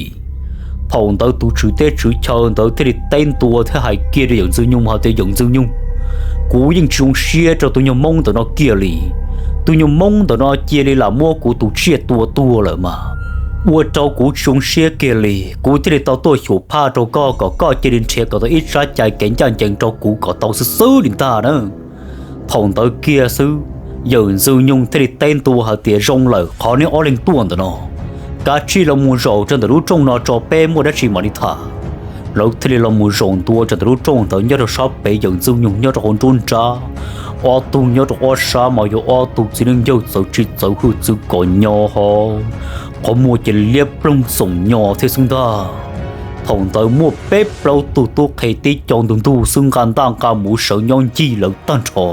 Thaum ntawd tus tswv teb tswv chaw ntawd thiaj li teb ntua thiab hais kiag rau yawm Ntxwg Nyoog hais tias, Yawm Ntxwg Nyoog, kuv yeej tsis zoo siab rau tus nyuag Hmoob ntawm no kiag li. Tus nyuag Hmoob ntawm no cia li lam muab kuv tus tsiaj tua tuag lawm mas ua rau kuv tsis zoo siab kiag li. Kuv thiaj li tau tuaj xyuam phaj rau koj kom koj cia li nrhiav kom tau ib tsab cai kev ncaj ncees rau kuv kom tau xwb xwb li ntag na. Thaum ntawd kiag xwb, yawm Ntxwg Nyoog thiaj li teb ntua hais tias, Zoo lawm, qhov neb ob leeg tuaj ntawm no, kav tsij los mus zaum rau ntawm lub rooj no tso peb muaj dab tsi mam li tham. Lawv thiaj li los mus zaum ntua rau ntawm lub rooj ntawd nyob rau sab pem, yawm Ntxwg Nyoog nyob rau hauv nruab nrab, ob tug nyob rau ob sab mas yog ob tug txiv neej yawg txawv tsis txawv hwj txwv kom nyo ho, qhov muag ces liab ploog txoom nyo thiab xwb ntag. Thaum ntawd muaj peb plaub tug tub qhe tib co ntug ntug xwb nqa ntaj nqa muv sawv nyob ncig lawv tag nrho.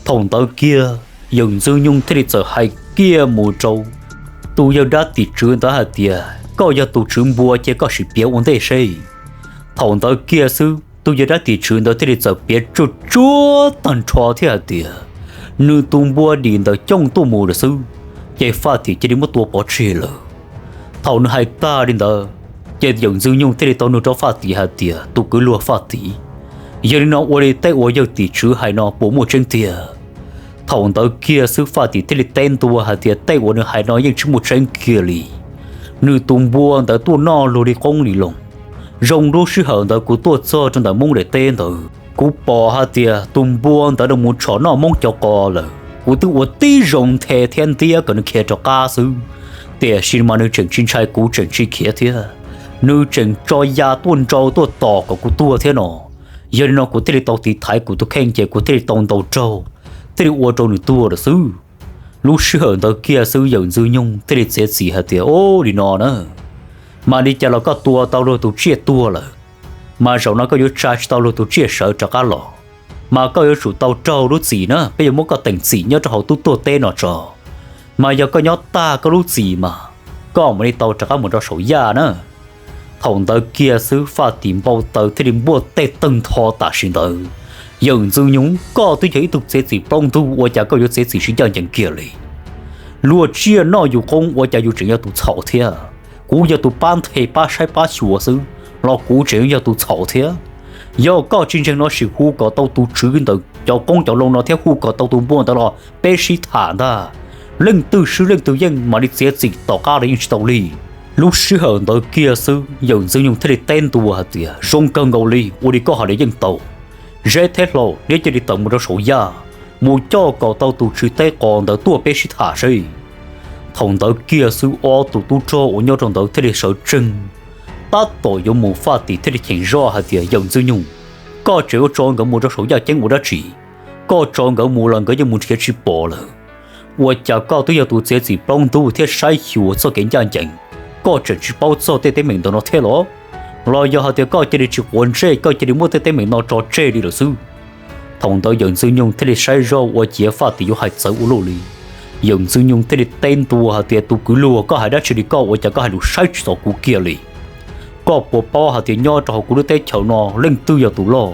Thaum ntawd kiag yawm Ntxwg Nyoog thiaj li txawm hais kiag mus rau tus yawg dab tim tswv ntawd hais tias, Koj yog tus tswv npua ces koj sim piav ua ntej seb. Thaum ntawd kiag xwb tus yawg dab tim tswv ntawd thiaj li txawm piav tsuag tsuag tag nrho thiab hais tias, nws tus npua dim ntawm cooj tuaj mus lawm xwb, ces Faj Tim cia li muab tua pov tseg lawm. Thaum nws hais tag li ntawd, ces yawm Ntxwg Nyoog thiaj li tau nug rau Faj Tim hais tias, Tus kwv luag Faj Tim, yog li no ua li tej uas yawg tim tswv hais no puas muaj tseeb tiag? Thaum ntawd kiag xwb Faj Tim thiaj li teb ntua hais tias, Tej uas nws hais no yeej tsis muaj tseeb kiag li. Nws tus npua ntawd tuaj noj luag li qoob li loo. Zoo lub sij hawm ntawd kuv tuaj txog rau ntawm Hmoob daim teb ntawd, kuv pom hais tias tus npua ntawd los mus tshom noj Hmoob cov qos lawm. Kuv twb ua tib zoo nthe thiab ntiab kom nws khiav rov qab xwb, tiam sis mas nws tseem tsis ntshai, kuv tseem tsis khiav thiab. Nws tseem tso ya tuaj nrau tuaj tom kom kuv tuag thiab no. Yog li no kuv thiaj li tau tiv thaiv kuv tus kheej ces kuv thiaj li tau ntaus raug, thiaj li ua rau nws tuag lawm xwb. Lub sij hawm ntawd kiag xwb yawm Ntxwg Nyoog thiaj li txiav txim hais tias, Ub, li no na, mas li cas los koj tua tau luag tus tsiaj tuag lawm, mas zaum no koj yuav tsa tsis tau luag tus tsiaj sawv rov qab los, mas koj yuav tsum tau raug lub txim na, peb yuav muab koj teem txim nyob rau hauv tub tuag teb no tso. Mas yog koj nyob tag koj lub txim mas koj mam li tau rov qab mus rau saum yaj na. Thaum ntawd kiag xwb Faj Tim npau taws thiaj li npuaj tej tawg ntho tam sim ntawd. Yawm Ntxwg Nyoog, koj twb yog ib tug txiav txim plaub ntug, ua cas koj yuav txiav txim tsis ncaj ncees kiag li? Luag tsiaj noj yus qoob ua cas yus tseem yog tus txhaum thiab? Kuv yog tus pab nthe pab saib pab xyuas xwb los kuv tseem yog tus txhaum thiab. Yog koj tsis ntseeg no sim hu kom tau tus tswv ntawm cov qoob cov loo no thiab hu kom tau tus npua ntawd los peb sib tham ntag. Leej twg swb leej twg yeej mam li txiav txim tom qab los yeej tsis tau li. Lub sij hawm ntawd kiag xwb Yawm Ntxwg Nyoog thiaj li teb ntua hais tias, zoo kawg nkaus li, ua li koj hais li yeej tau. Zeb thiab Hlau, neb cia li tawm mus rau saum yaj, mus coj kom tau tus tswv teb qos ntawd tuaj peb sib tham seb. Thaum ntawd kiag xwb ob tug tub rog uas nyob rau ntawd thiaj li sawv tsees, tab tom yuav mus, Faj Tim thiaj li cheem zoj hais tias, Yawm Ntxwg Nyoog, koj tseem yuav tso nkawd mus rau saum yaj ceeb ua dab tsi? Koj tso nkawd mus los nkawd yeej mus nrhiav tsis pom lawm. Ua cas koj twb yog tus txiav txim plaub ntug thiab saib xyuas txoj kev ncaj ncees, koj tseem tsis paub txog tej teeb meem ntawm no thiab los? Los yog hais tias koj cia li tsis quav ntsej, koj cia li muab tej teeb meem no tso tseg li lawm xwb? Thaum ntawd Yawm Ntxwg Nyoog thiaj li saib zoj ua ciav Faj Tim yuav hais txawv ua luaj li. Yawm Ntxwg Nyoog thiaj li teb ntua hais tias, tus kwv luag, koj hais dab tsi li koj, ua cas koj hais lus saib tsis txog kuv kiag li? Koj puas paub hais tias nyob rau hauv kuv lub teb chaws no leej twg yog tus loj?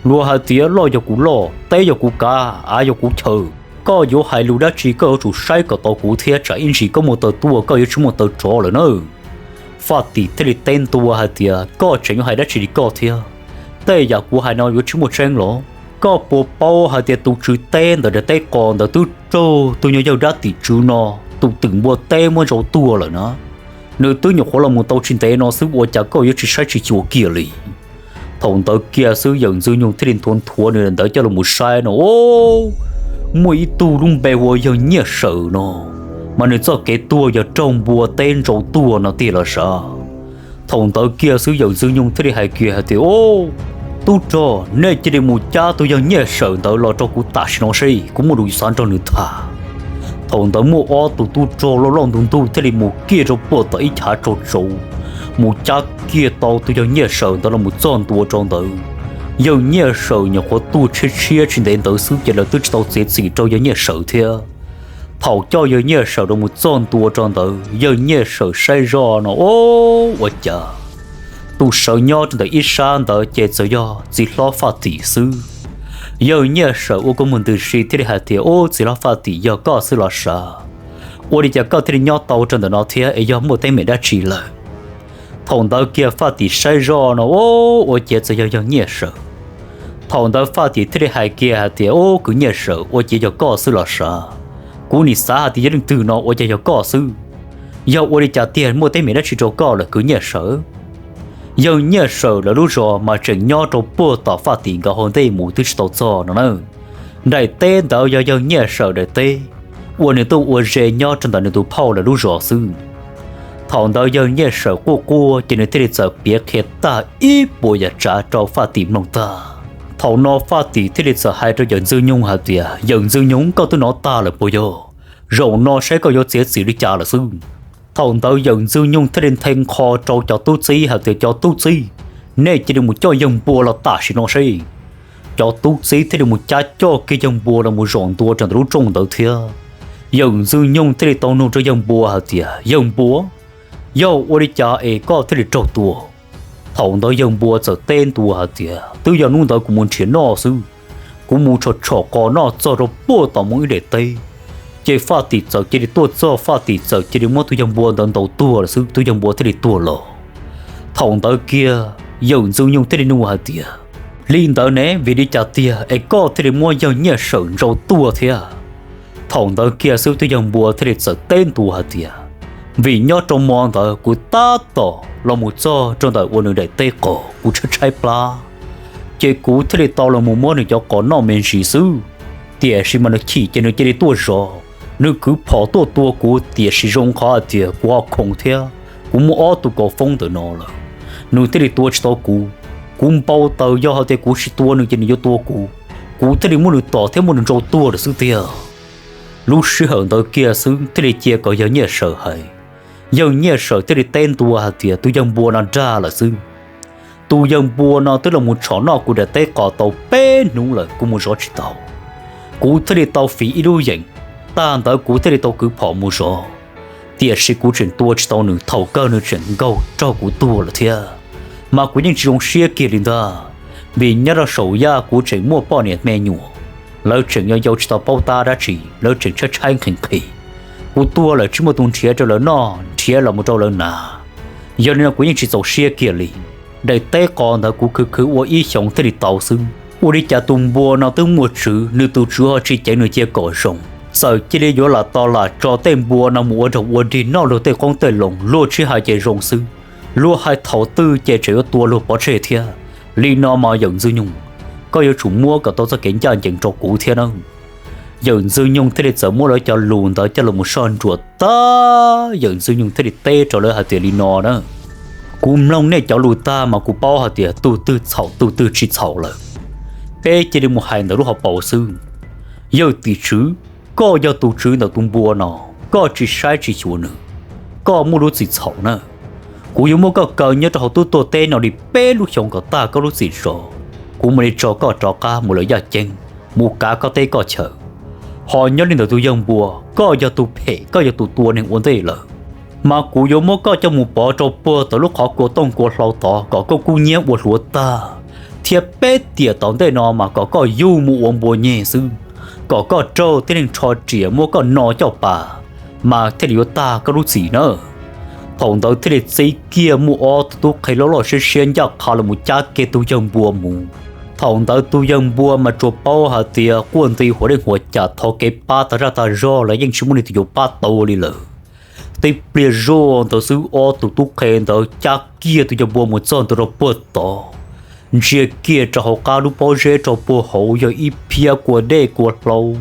Luag hais tias loj yog kuv loj, teb yog kuv kav, av yog kuv chaw. Koj yuav hais lus dab tsi koj yuav tsum saib kom tau kuv thiab, tsam ib ntsis koj muaj taw tuaj koj yuav tsis muaj taw rov lawm na. Faj Tim thiaj li teb ntua hais tias, koj tseem yuav hais dab tsi li koj thiab? Tej yam kuv hais no yuav tsis muaj tseeb los? Koj puas paub hais tias tus tswv teb ntawm daim teb qos ntawd twb raug tus nyuag yawg dab tim tswv no tus twm npua teb muab ntsau tuag lawm na? Nws twb nyuam qhuav los mus tau tsis ntev no xwb, ua cas koj yuav tsis saib tsis xyuas kiag li? Thaum ntawd kiag xwb Yawm Ntxwg Nyoog thiaj li nthuav nthuav nws ntawd coj los mus saib no, muaj ib tug lub npe hu ua yawg Nyiaj Sawm no, mas nws txoj kev tuag yog raug npua teb ntsau tuag no tiag los sav. Thaum ntawd kiag xwb Yawm Ntxwg Nyoog thiaj li hais kiag hais tias, tub rog, nej cia li mus cab tus yawg Nyiaj Sawm ntawd los rau kuv tam sim no seb, kuv muaj lus xav nrog nws tham. Thaum ntawd muaj ob tug tub rog loj loj ntug ntug thiaj li mus kiag rau puag tom ib chav tsaus tsaus, mus cab kiag tau tus yawg Nyiaj Sawm ntawd los mus txog ntua rau ntawd. Yawg Nyiaj Sawm nyuam qhuav tuag tshiab tshiab tsis ntev ntawd xwb ces lawv twb tsis tau txiav txim rau yawg Nyiaj Sawm thiab. Thaum coj yawg Nyiaj Sawm los mus txog ntua rau ntawd, yawg Nyiaj Sawm saib zoj no, ua cas tus sawv nyob rau ntawm ib sab ntawd ces txawm yog txiv hlob Faj Tim xwb. Yawg Nyiaj Sawm ua kua muag ntws si thiaj li hais tias, ub, txiv hlob Faj Tim, yog koj xwb los sav? Ua li cas koj thiaj li nyob tau rau ntawm no thiab es yog muaj teeb meem dab tsi lawm? Thaum ntawd kiag Faj Tim saib zoj no, ua ciav txawm yog yawg Nyiaj Sawm. Thaum ntawd Faj Tim thiaj li hais kiag hais tias, ub, kwv Nyiaj Sawm, ua ciav yog koj xwb los sav? Kuv nim xav hais tias yog leej twg no, ua cas yog koj xwb? Yog ua li cas tiag, muaj teeb meem dab tsi rau koj lawm kwv Nyiaj Sawm? Yawg Nyiaj Sawm lawv lub zos mas tseem nyob rau puag tom Faj Tim nkawd hauv ntej mus twb tsis tau txog no na. Daim teb ntawd yog yawg Nyiaj Sawm daim teb uas nws tuaj ua ze nyob rau ntawm nws tus phauj lawv lub zos xwb. Thaum ntawd yawg Nyiaj Sawm quaj quaj ces nws thiaj li txawm piav qhia tag ib puas yam tsav rau Faj Tim mloog tag. Thaum no Faj Tim thiaj li txawm hais rau Yawm Ntxwg Nyoog hais tias, Yawm Ntxwg Nyoog, koj twb hnov tag lawm puas yog? Zaum no saib koj yuav txiav txim li cas lawm xwb. Thaum ntawd Yawm Ntxwg Nyoog thiaj li nthe nqho rau cov tub txib hais tias, cov tub txib, nej cia li mus coj yawg npua los tam sim no seb. Cov tub txib thiaj li mus cab coj kiag yawg npua los mus zaum ntua rau ntawm lub rooj ntawd thiab. Yawm Ntxwg Nyoog thiaj li tau nug rau yawg npua hais tias, yawg npua, yog ua li cas es koj thiaj li raug tua? Thaum ntawd yawg npua txawm teb ntua hais tias, twb yog hnub ntawd kuv mus nrhiav noj xwb, kuv mus tshom tshom qos noj txog rau puag tom mus ib daim teb, ces Faj Tim txawm cia li tuaj txog, Faj Tim txawm cia li muab tus yawg npua ntawd ntaus tuag lawm xwb, tus yawg npua thiaj li tuag los. Thaum ntawd kiag Yawm Ntxwg Nyoog thiaj li nug hais tias, li ntawd ne, vim li cas tiag es koj thiaj li muab yawg Nyiaj Sawm ntsau tuag thiab? Thaum ntawd kiag xwb tus yawg npua thiaj li txawm teb ntua hais tias, vim nyob rau mo ntawd kuv tab tom los mus txog rau ntawm ua nws daim teb qos, kuv tshaib tshaib plab, ces kuv thiaj li tau los mus muab nws cov qos noj me ntsis xwb. Tiam sis mas nws chim ces nws cia li tuaj zov, nws kwv phom tuaj tua kuv, tiam sis zoo qhov hais tias kuv ho khoom thiab kuv muaj ob tug kaus foob ntawm no lawm, nws thiaj li tua tsis tau kuv. Kuv npau taws yog hais tias kuv tsis tua nws ces nws yuav tua kuv, kuv thiaj li muab nws tom thiab muab nws ntsau tuag lawm xwb tiag. Lub sij hawm ntawd kiag xwb thiaj li cia kom yawg Nyiaj Sawm hais. Yawg Nyiaj Sawm thiaj li teb ntua hais tias, tus yawg npua no dag lawm xwb. Tus yawg npua no twb los mus tshom noj kuv daim teb qos tau peb hnub lawm, kuv mus zov tsis tau. Kuv thiaj li tau fiv ib lub yeem, tag ntawd kuv thiaj li tau kwv phom mus zov. Tiam sis kuv tseem tua tsis tau nws, thaum kawg nws tseem nkaug raug kuv tuag lawm thiab. Mas kuv yeej tsis zoo siab kiag li ntag, vim nyob rau saum yaj kuv tseem muaj poj niam me nyuam, lawv tseem yau yau tsis tau paub tab dab tsi, lawv tseem tshaib tshaib nqhis nqhis. Kuv tuag lawm tsis muaj tus nrhiav rau lawv noj, nrhiav los mus rau lawv hnav. Yog li no kuv yeej tsis txaus siab kiag li. Daim teb qos ntawd kuv khwv khwv ua ib xyoos thiaj li tau xwb. Ua li cas tus npua no twb muaj tswv, nws tus tswv ho tsis ceev nws cia kom zoo, txawm cia li yuav lam tos lam tso tej npua no mus ua raug ua dig noj luag tej qoob tej loo, luag tsis hais ces zoo xwb, luag hais thaum twg ces tseem yuav tua luag pov tseg thiab. Li no mas yawm Ntxwg Nyoog, koj yuav tsum muab kom tau txoj kev ncaj ncees rau kuv thiab na. Yawm Ntxwg Nyoog thiaj li txawm muab lawv cov lus ntawd coj los mus soj ntsuam tag, yawm Ntxwg Nyoog thiaj li teb rau lawv hais tias li no na: Kuv mloog nej cov lus tag mas kuv paub hais tias tus twg txhaum tus twg tsis txhaum lawm. Peb cia li mus hais ntawm lub hauv paus xwb. Yawg tim tswv, koj yog tus tswv ntawm tus npua no, koj tsis saib tsis xyuas nws, koj muaj lub txim txhaum na. Kuv yuav muab koj kaw nyob rau hauv tub tuag teb no li peb lub xyoos kom tag koj lub txim zog, kuv mam li tso koj rov qab mus lawm yaj ceeb, mus kav koj teb koj chaw. Ho nyob li ntawm tus yawg npua, koj yog tus phem, koj yog tus tua neeg ua ntej lawm, mas kuv yuav muab koj coj mus pov rau puag tom lub qhov kua tooj kua hlau tod kom koj kub hnyiab ua hluav tag, thiab peb tiam tom ntej no mas kom koj yug mus ua npua nyeg xwb, kom koj raug tib neeg rho riam muab koj no coj pas, mas thiaj li yuav tag koj lub txim na. Thaum ntawd thiaj li txib kiag muaj ob tug tub qhe loj loj siab siab ncaj qha los mus cab kiag tus yawg npua mus. Thaum ntawd tus yawg npua mas tsuas paub hais tias quaj nti huv dej huv cas thov kev pab tag zaj tag zog los yeej tsis muaj leej twg yuav pab tau li lawm. Tib pliag zoj ntawd xwb ob tug tub qhe ntawd cab kiag tus yawg npua mus txog ntua rau puag tod, ntsia kiag rau hauv qab lub pob zeb rau puag hauv yog ib phiab kua dej kua hlau,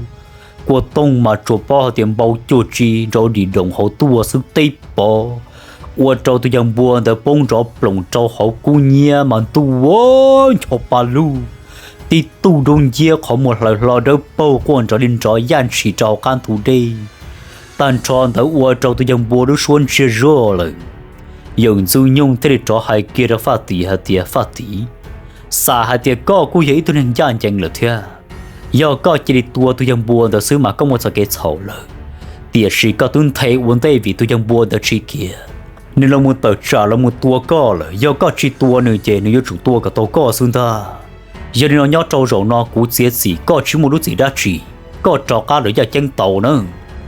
kua tooj mas tsuas paub hais tias npau cuag tsi nrov dim doos hauv tuaj xwb teb pov, ua rau tus yawg npua ntawd poob nrov ploom rau hauv kub hnyiab mas ntuj ua ncho pa lug, tib tug dub nciab qhov muag hlaws hlo dawb paug quaj nrov li nrov yaj ntshis rau hauv qab ntug dej. Tag nrho ntawd ua rau tus yawg npua lub suab ntsiag zog lawm. Yawm Ntxwg Nyoog thiaj li rov hais kiag rau Faj Tim hais tias, Faj Tim, xam hais tias koj kuj yog ib tug neeg ncaj ncees lawm thiab. Yog koj cia li tua tus yawg npua ntawd xwb mas koj muaj txoj kev txhaum lawm, tiam sis koj twb nthe ua ntej vim tus yawg npua ntawd tsis khiav, nws los mus tawm tsam los mus tua koj lawm. Yog koj tsis tua nws ces nws yuav tsum tua kom tau koj xwb ntag. Yog li no nyob rau zaum no kuv txiav txim koj tsis muaj lub txim dab tsi, koj rov qab lawm yaj ceeb tau na.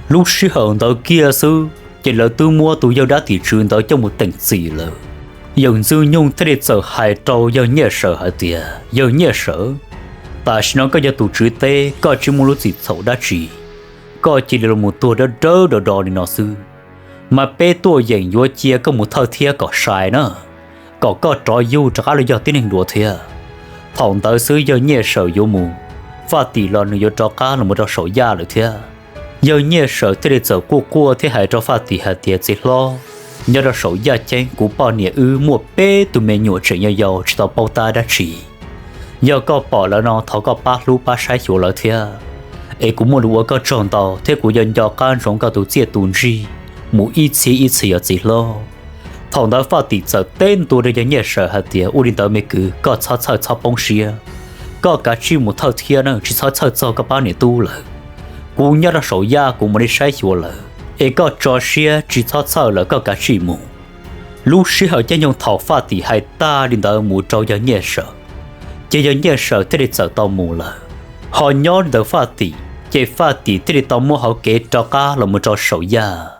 Lub sij hawm ntawd kiag xwb ces lawv twb muab tus yawg dab tim tswv ntawd coj mus teem txim lawm. Yawm Ntxwg Nyoog thiaj li txawm hais rau yawg Nyiaj Sawm hais tias, Yawg Nyiaj Sawm, tam sim no koj yog tus tswv teb, koj tsis muaj lub txim txhaum dab tsi, koj cia li los mus tuag dawb dawb do do li no xwb, mas peb tuaj yeem yuav cia koj mus thawj thiab kom sai na, kom koj rov yug rov qab los yog tib neeg dua thiab. Thaum ntawd xwb yawg Nyiaj Sawm yuav mus, Faj Tim los nws yuav rov qab los mus rau saum yaj lawm thiab. Yawg Nyiaj Sawm thiaj li txawm quaj quaj thiab hais rau Faj Tim hais tias, Txiv hlob, nyob rau saum yaj ceeb kuv poj niam wb muaj peb tug me nyuam tseem yau yau tsis tau paub tab dab tsi. Yog koj pom lawv no thov koj pab hlub pab saib xyuas lawv thiab, es kuv muaj lus ua koj tsaug ntau thiab kuv yuav nco qab ntsoov koj tus txiaj tus ntsig mus ib txhiab ib txhis os txiv hlob. Thaum ntawd Faj Tim txawm teb ntua rau yawg Nyiaj Sawm hais tias, Ua li ntawd me kwv, koj txhob txhawj txhob poob siab, koj kav tsij mus thawj thiab na, tsis txhob txhawj txog koj pab niam tub lawm. Kuv nyob rau saum yaj kuv mam li saib xyuas lawv, es koj tso siab tsis txhob txhawj lawm koj kav tsij mus. Lub sij hawm caij nyoog thaum Faj Tim hais tag li ntawd mus rau yawg Nyiaj Sawm, ces yawg Nyiaj Sawm thiaj li txawm tau mus lawm. Ho nyob li ntawd Faj Tim ces Faj Tim thiaj li tau muaj hauv kev rov qab los mus rau saum yaj.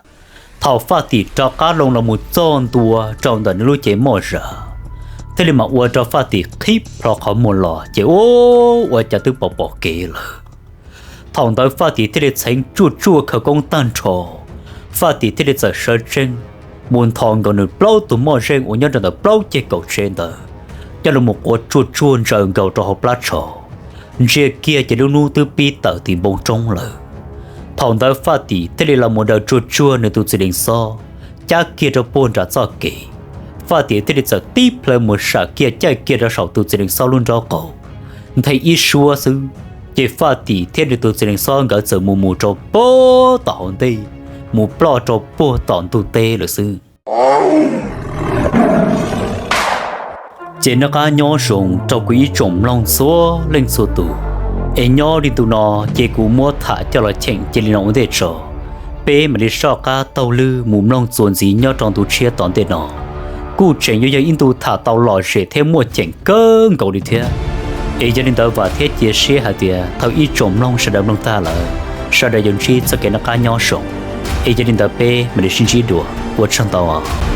Thaum Faj Tim rov qab loo los mus txog ntua rau ntawm nws lub cev moj zam, thiaj li mam ua rau Faj Tim qhib plho qhov muag los ces ua cas twb pom pom kev lawm. Thaum ntawd Faj Tim thiaj li txheev tsuaj tsuaj khawv koob tag nrho, Faj Tim thiaj li txawm sawv tsees mus nthos nkaus nws plaub tug moj zeej uas nyob rau ntawm plaub ceg kaum tsev ntawd, coj los mus quav tsuaj tsuaj ntsaws nkaus rau hauv plab tsho. Ntsia kiag ces lub hnub twb pib tawm tim npoo roob lawm. Thaum ntawd Faj Tim thiaj li los mus daws tsuag tsuag nws tus txiv leej xob, cab kiag rau puag nram txoj kev. Faj Tim thiaj li txawm tib plhaw mus sam kiag caij kiag rau saum tus txiv leej xob lub nraub qaum. Nthe ib suab xwb, ces Faj Tim thiab nws tus txiv leej xob nkawd txawm mus mus rau puag tom hauv ntej, mus ploj rau puag tom ntug teb lawm xwb. Ces noj qab nyob zoo rau kuv ib tsoom mloog txhua leej txhua tus, es nyob li ntu no ces kuv muab tham coj los cheem cia li no ua ntej tso. Peb mam li soj qab taug lw mus mloog txuas ntxiv nyob rau ntu tshiab tom ntej no. Kuj tseem yuav yog ib ntu tham tau lom zem thiab muaj ceem kawg nkaus li thiab. Es yog li ntawd vam thiab cia siab hais tias thaum ib tsoom mloog sawv daws mloog tag lawm, sawv daws yuav ntsib txoj kev noj qab nyob zoo. Es yog li ntawd peb mam li sib ntsib dua, ua tsaug ntau.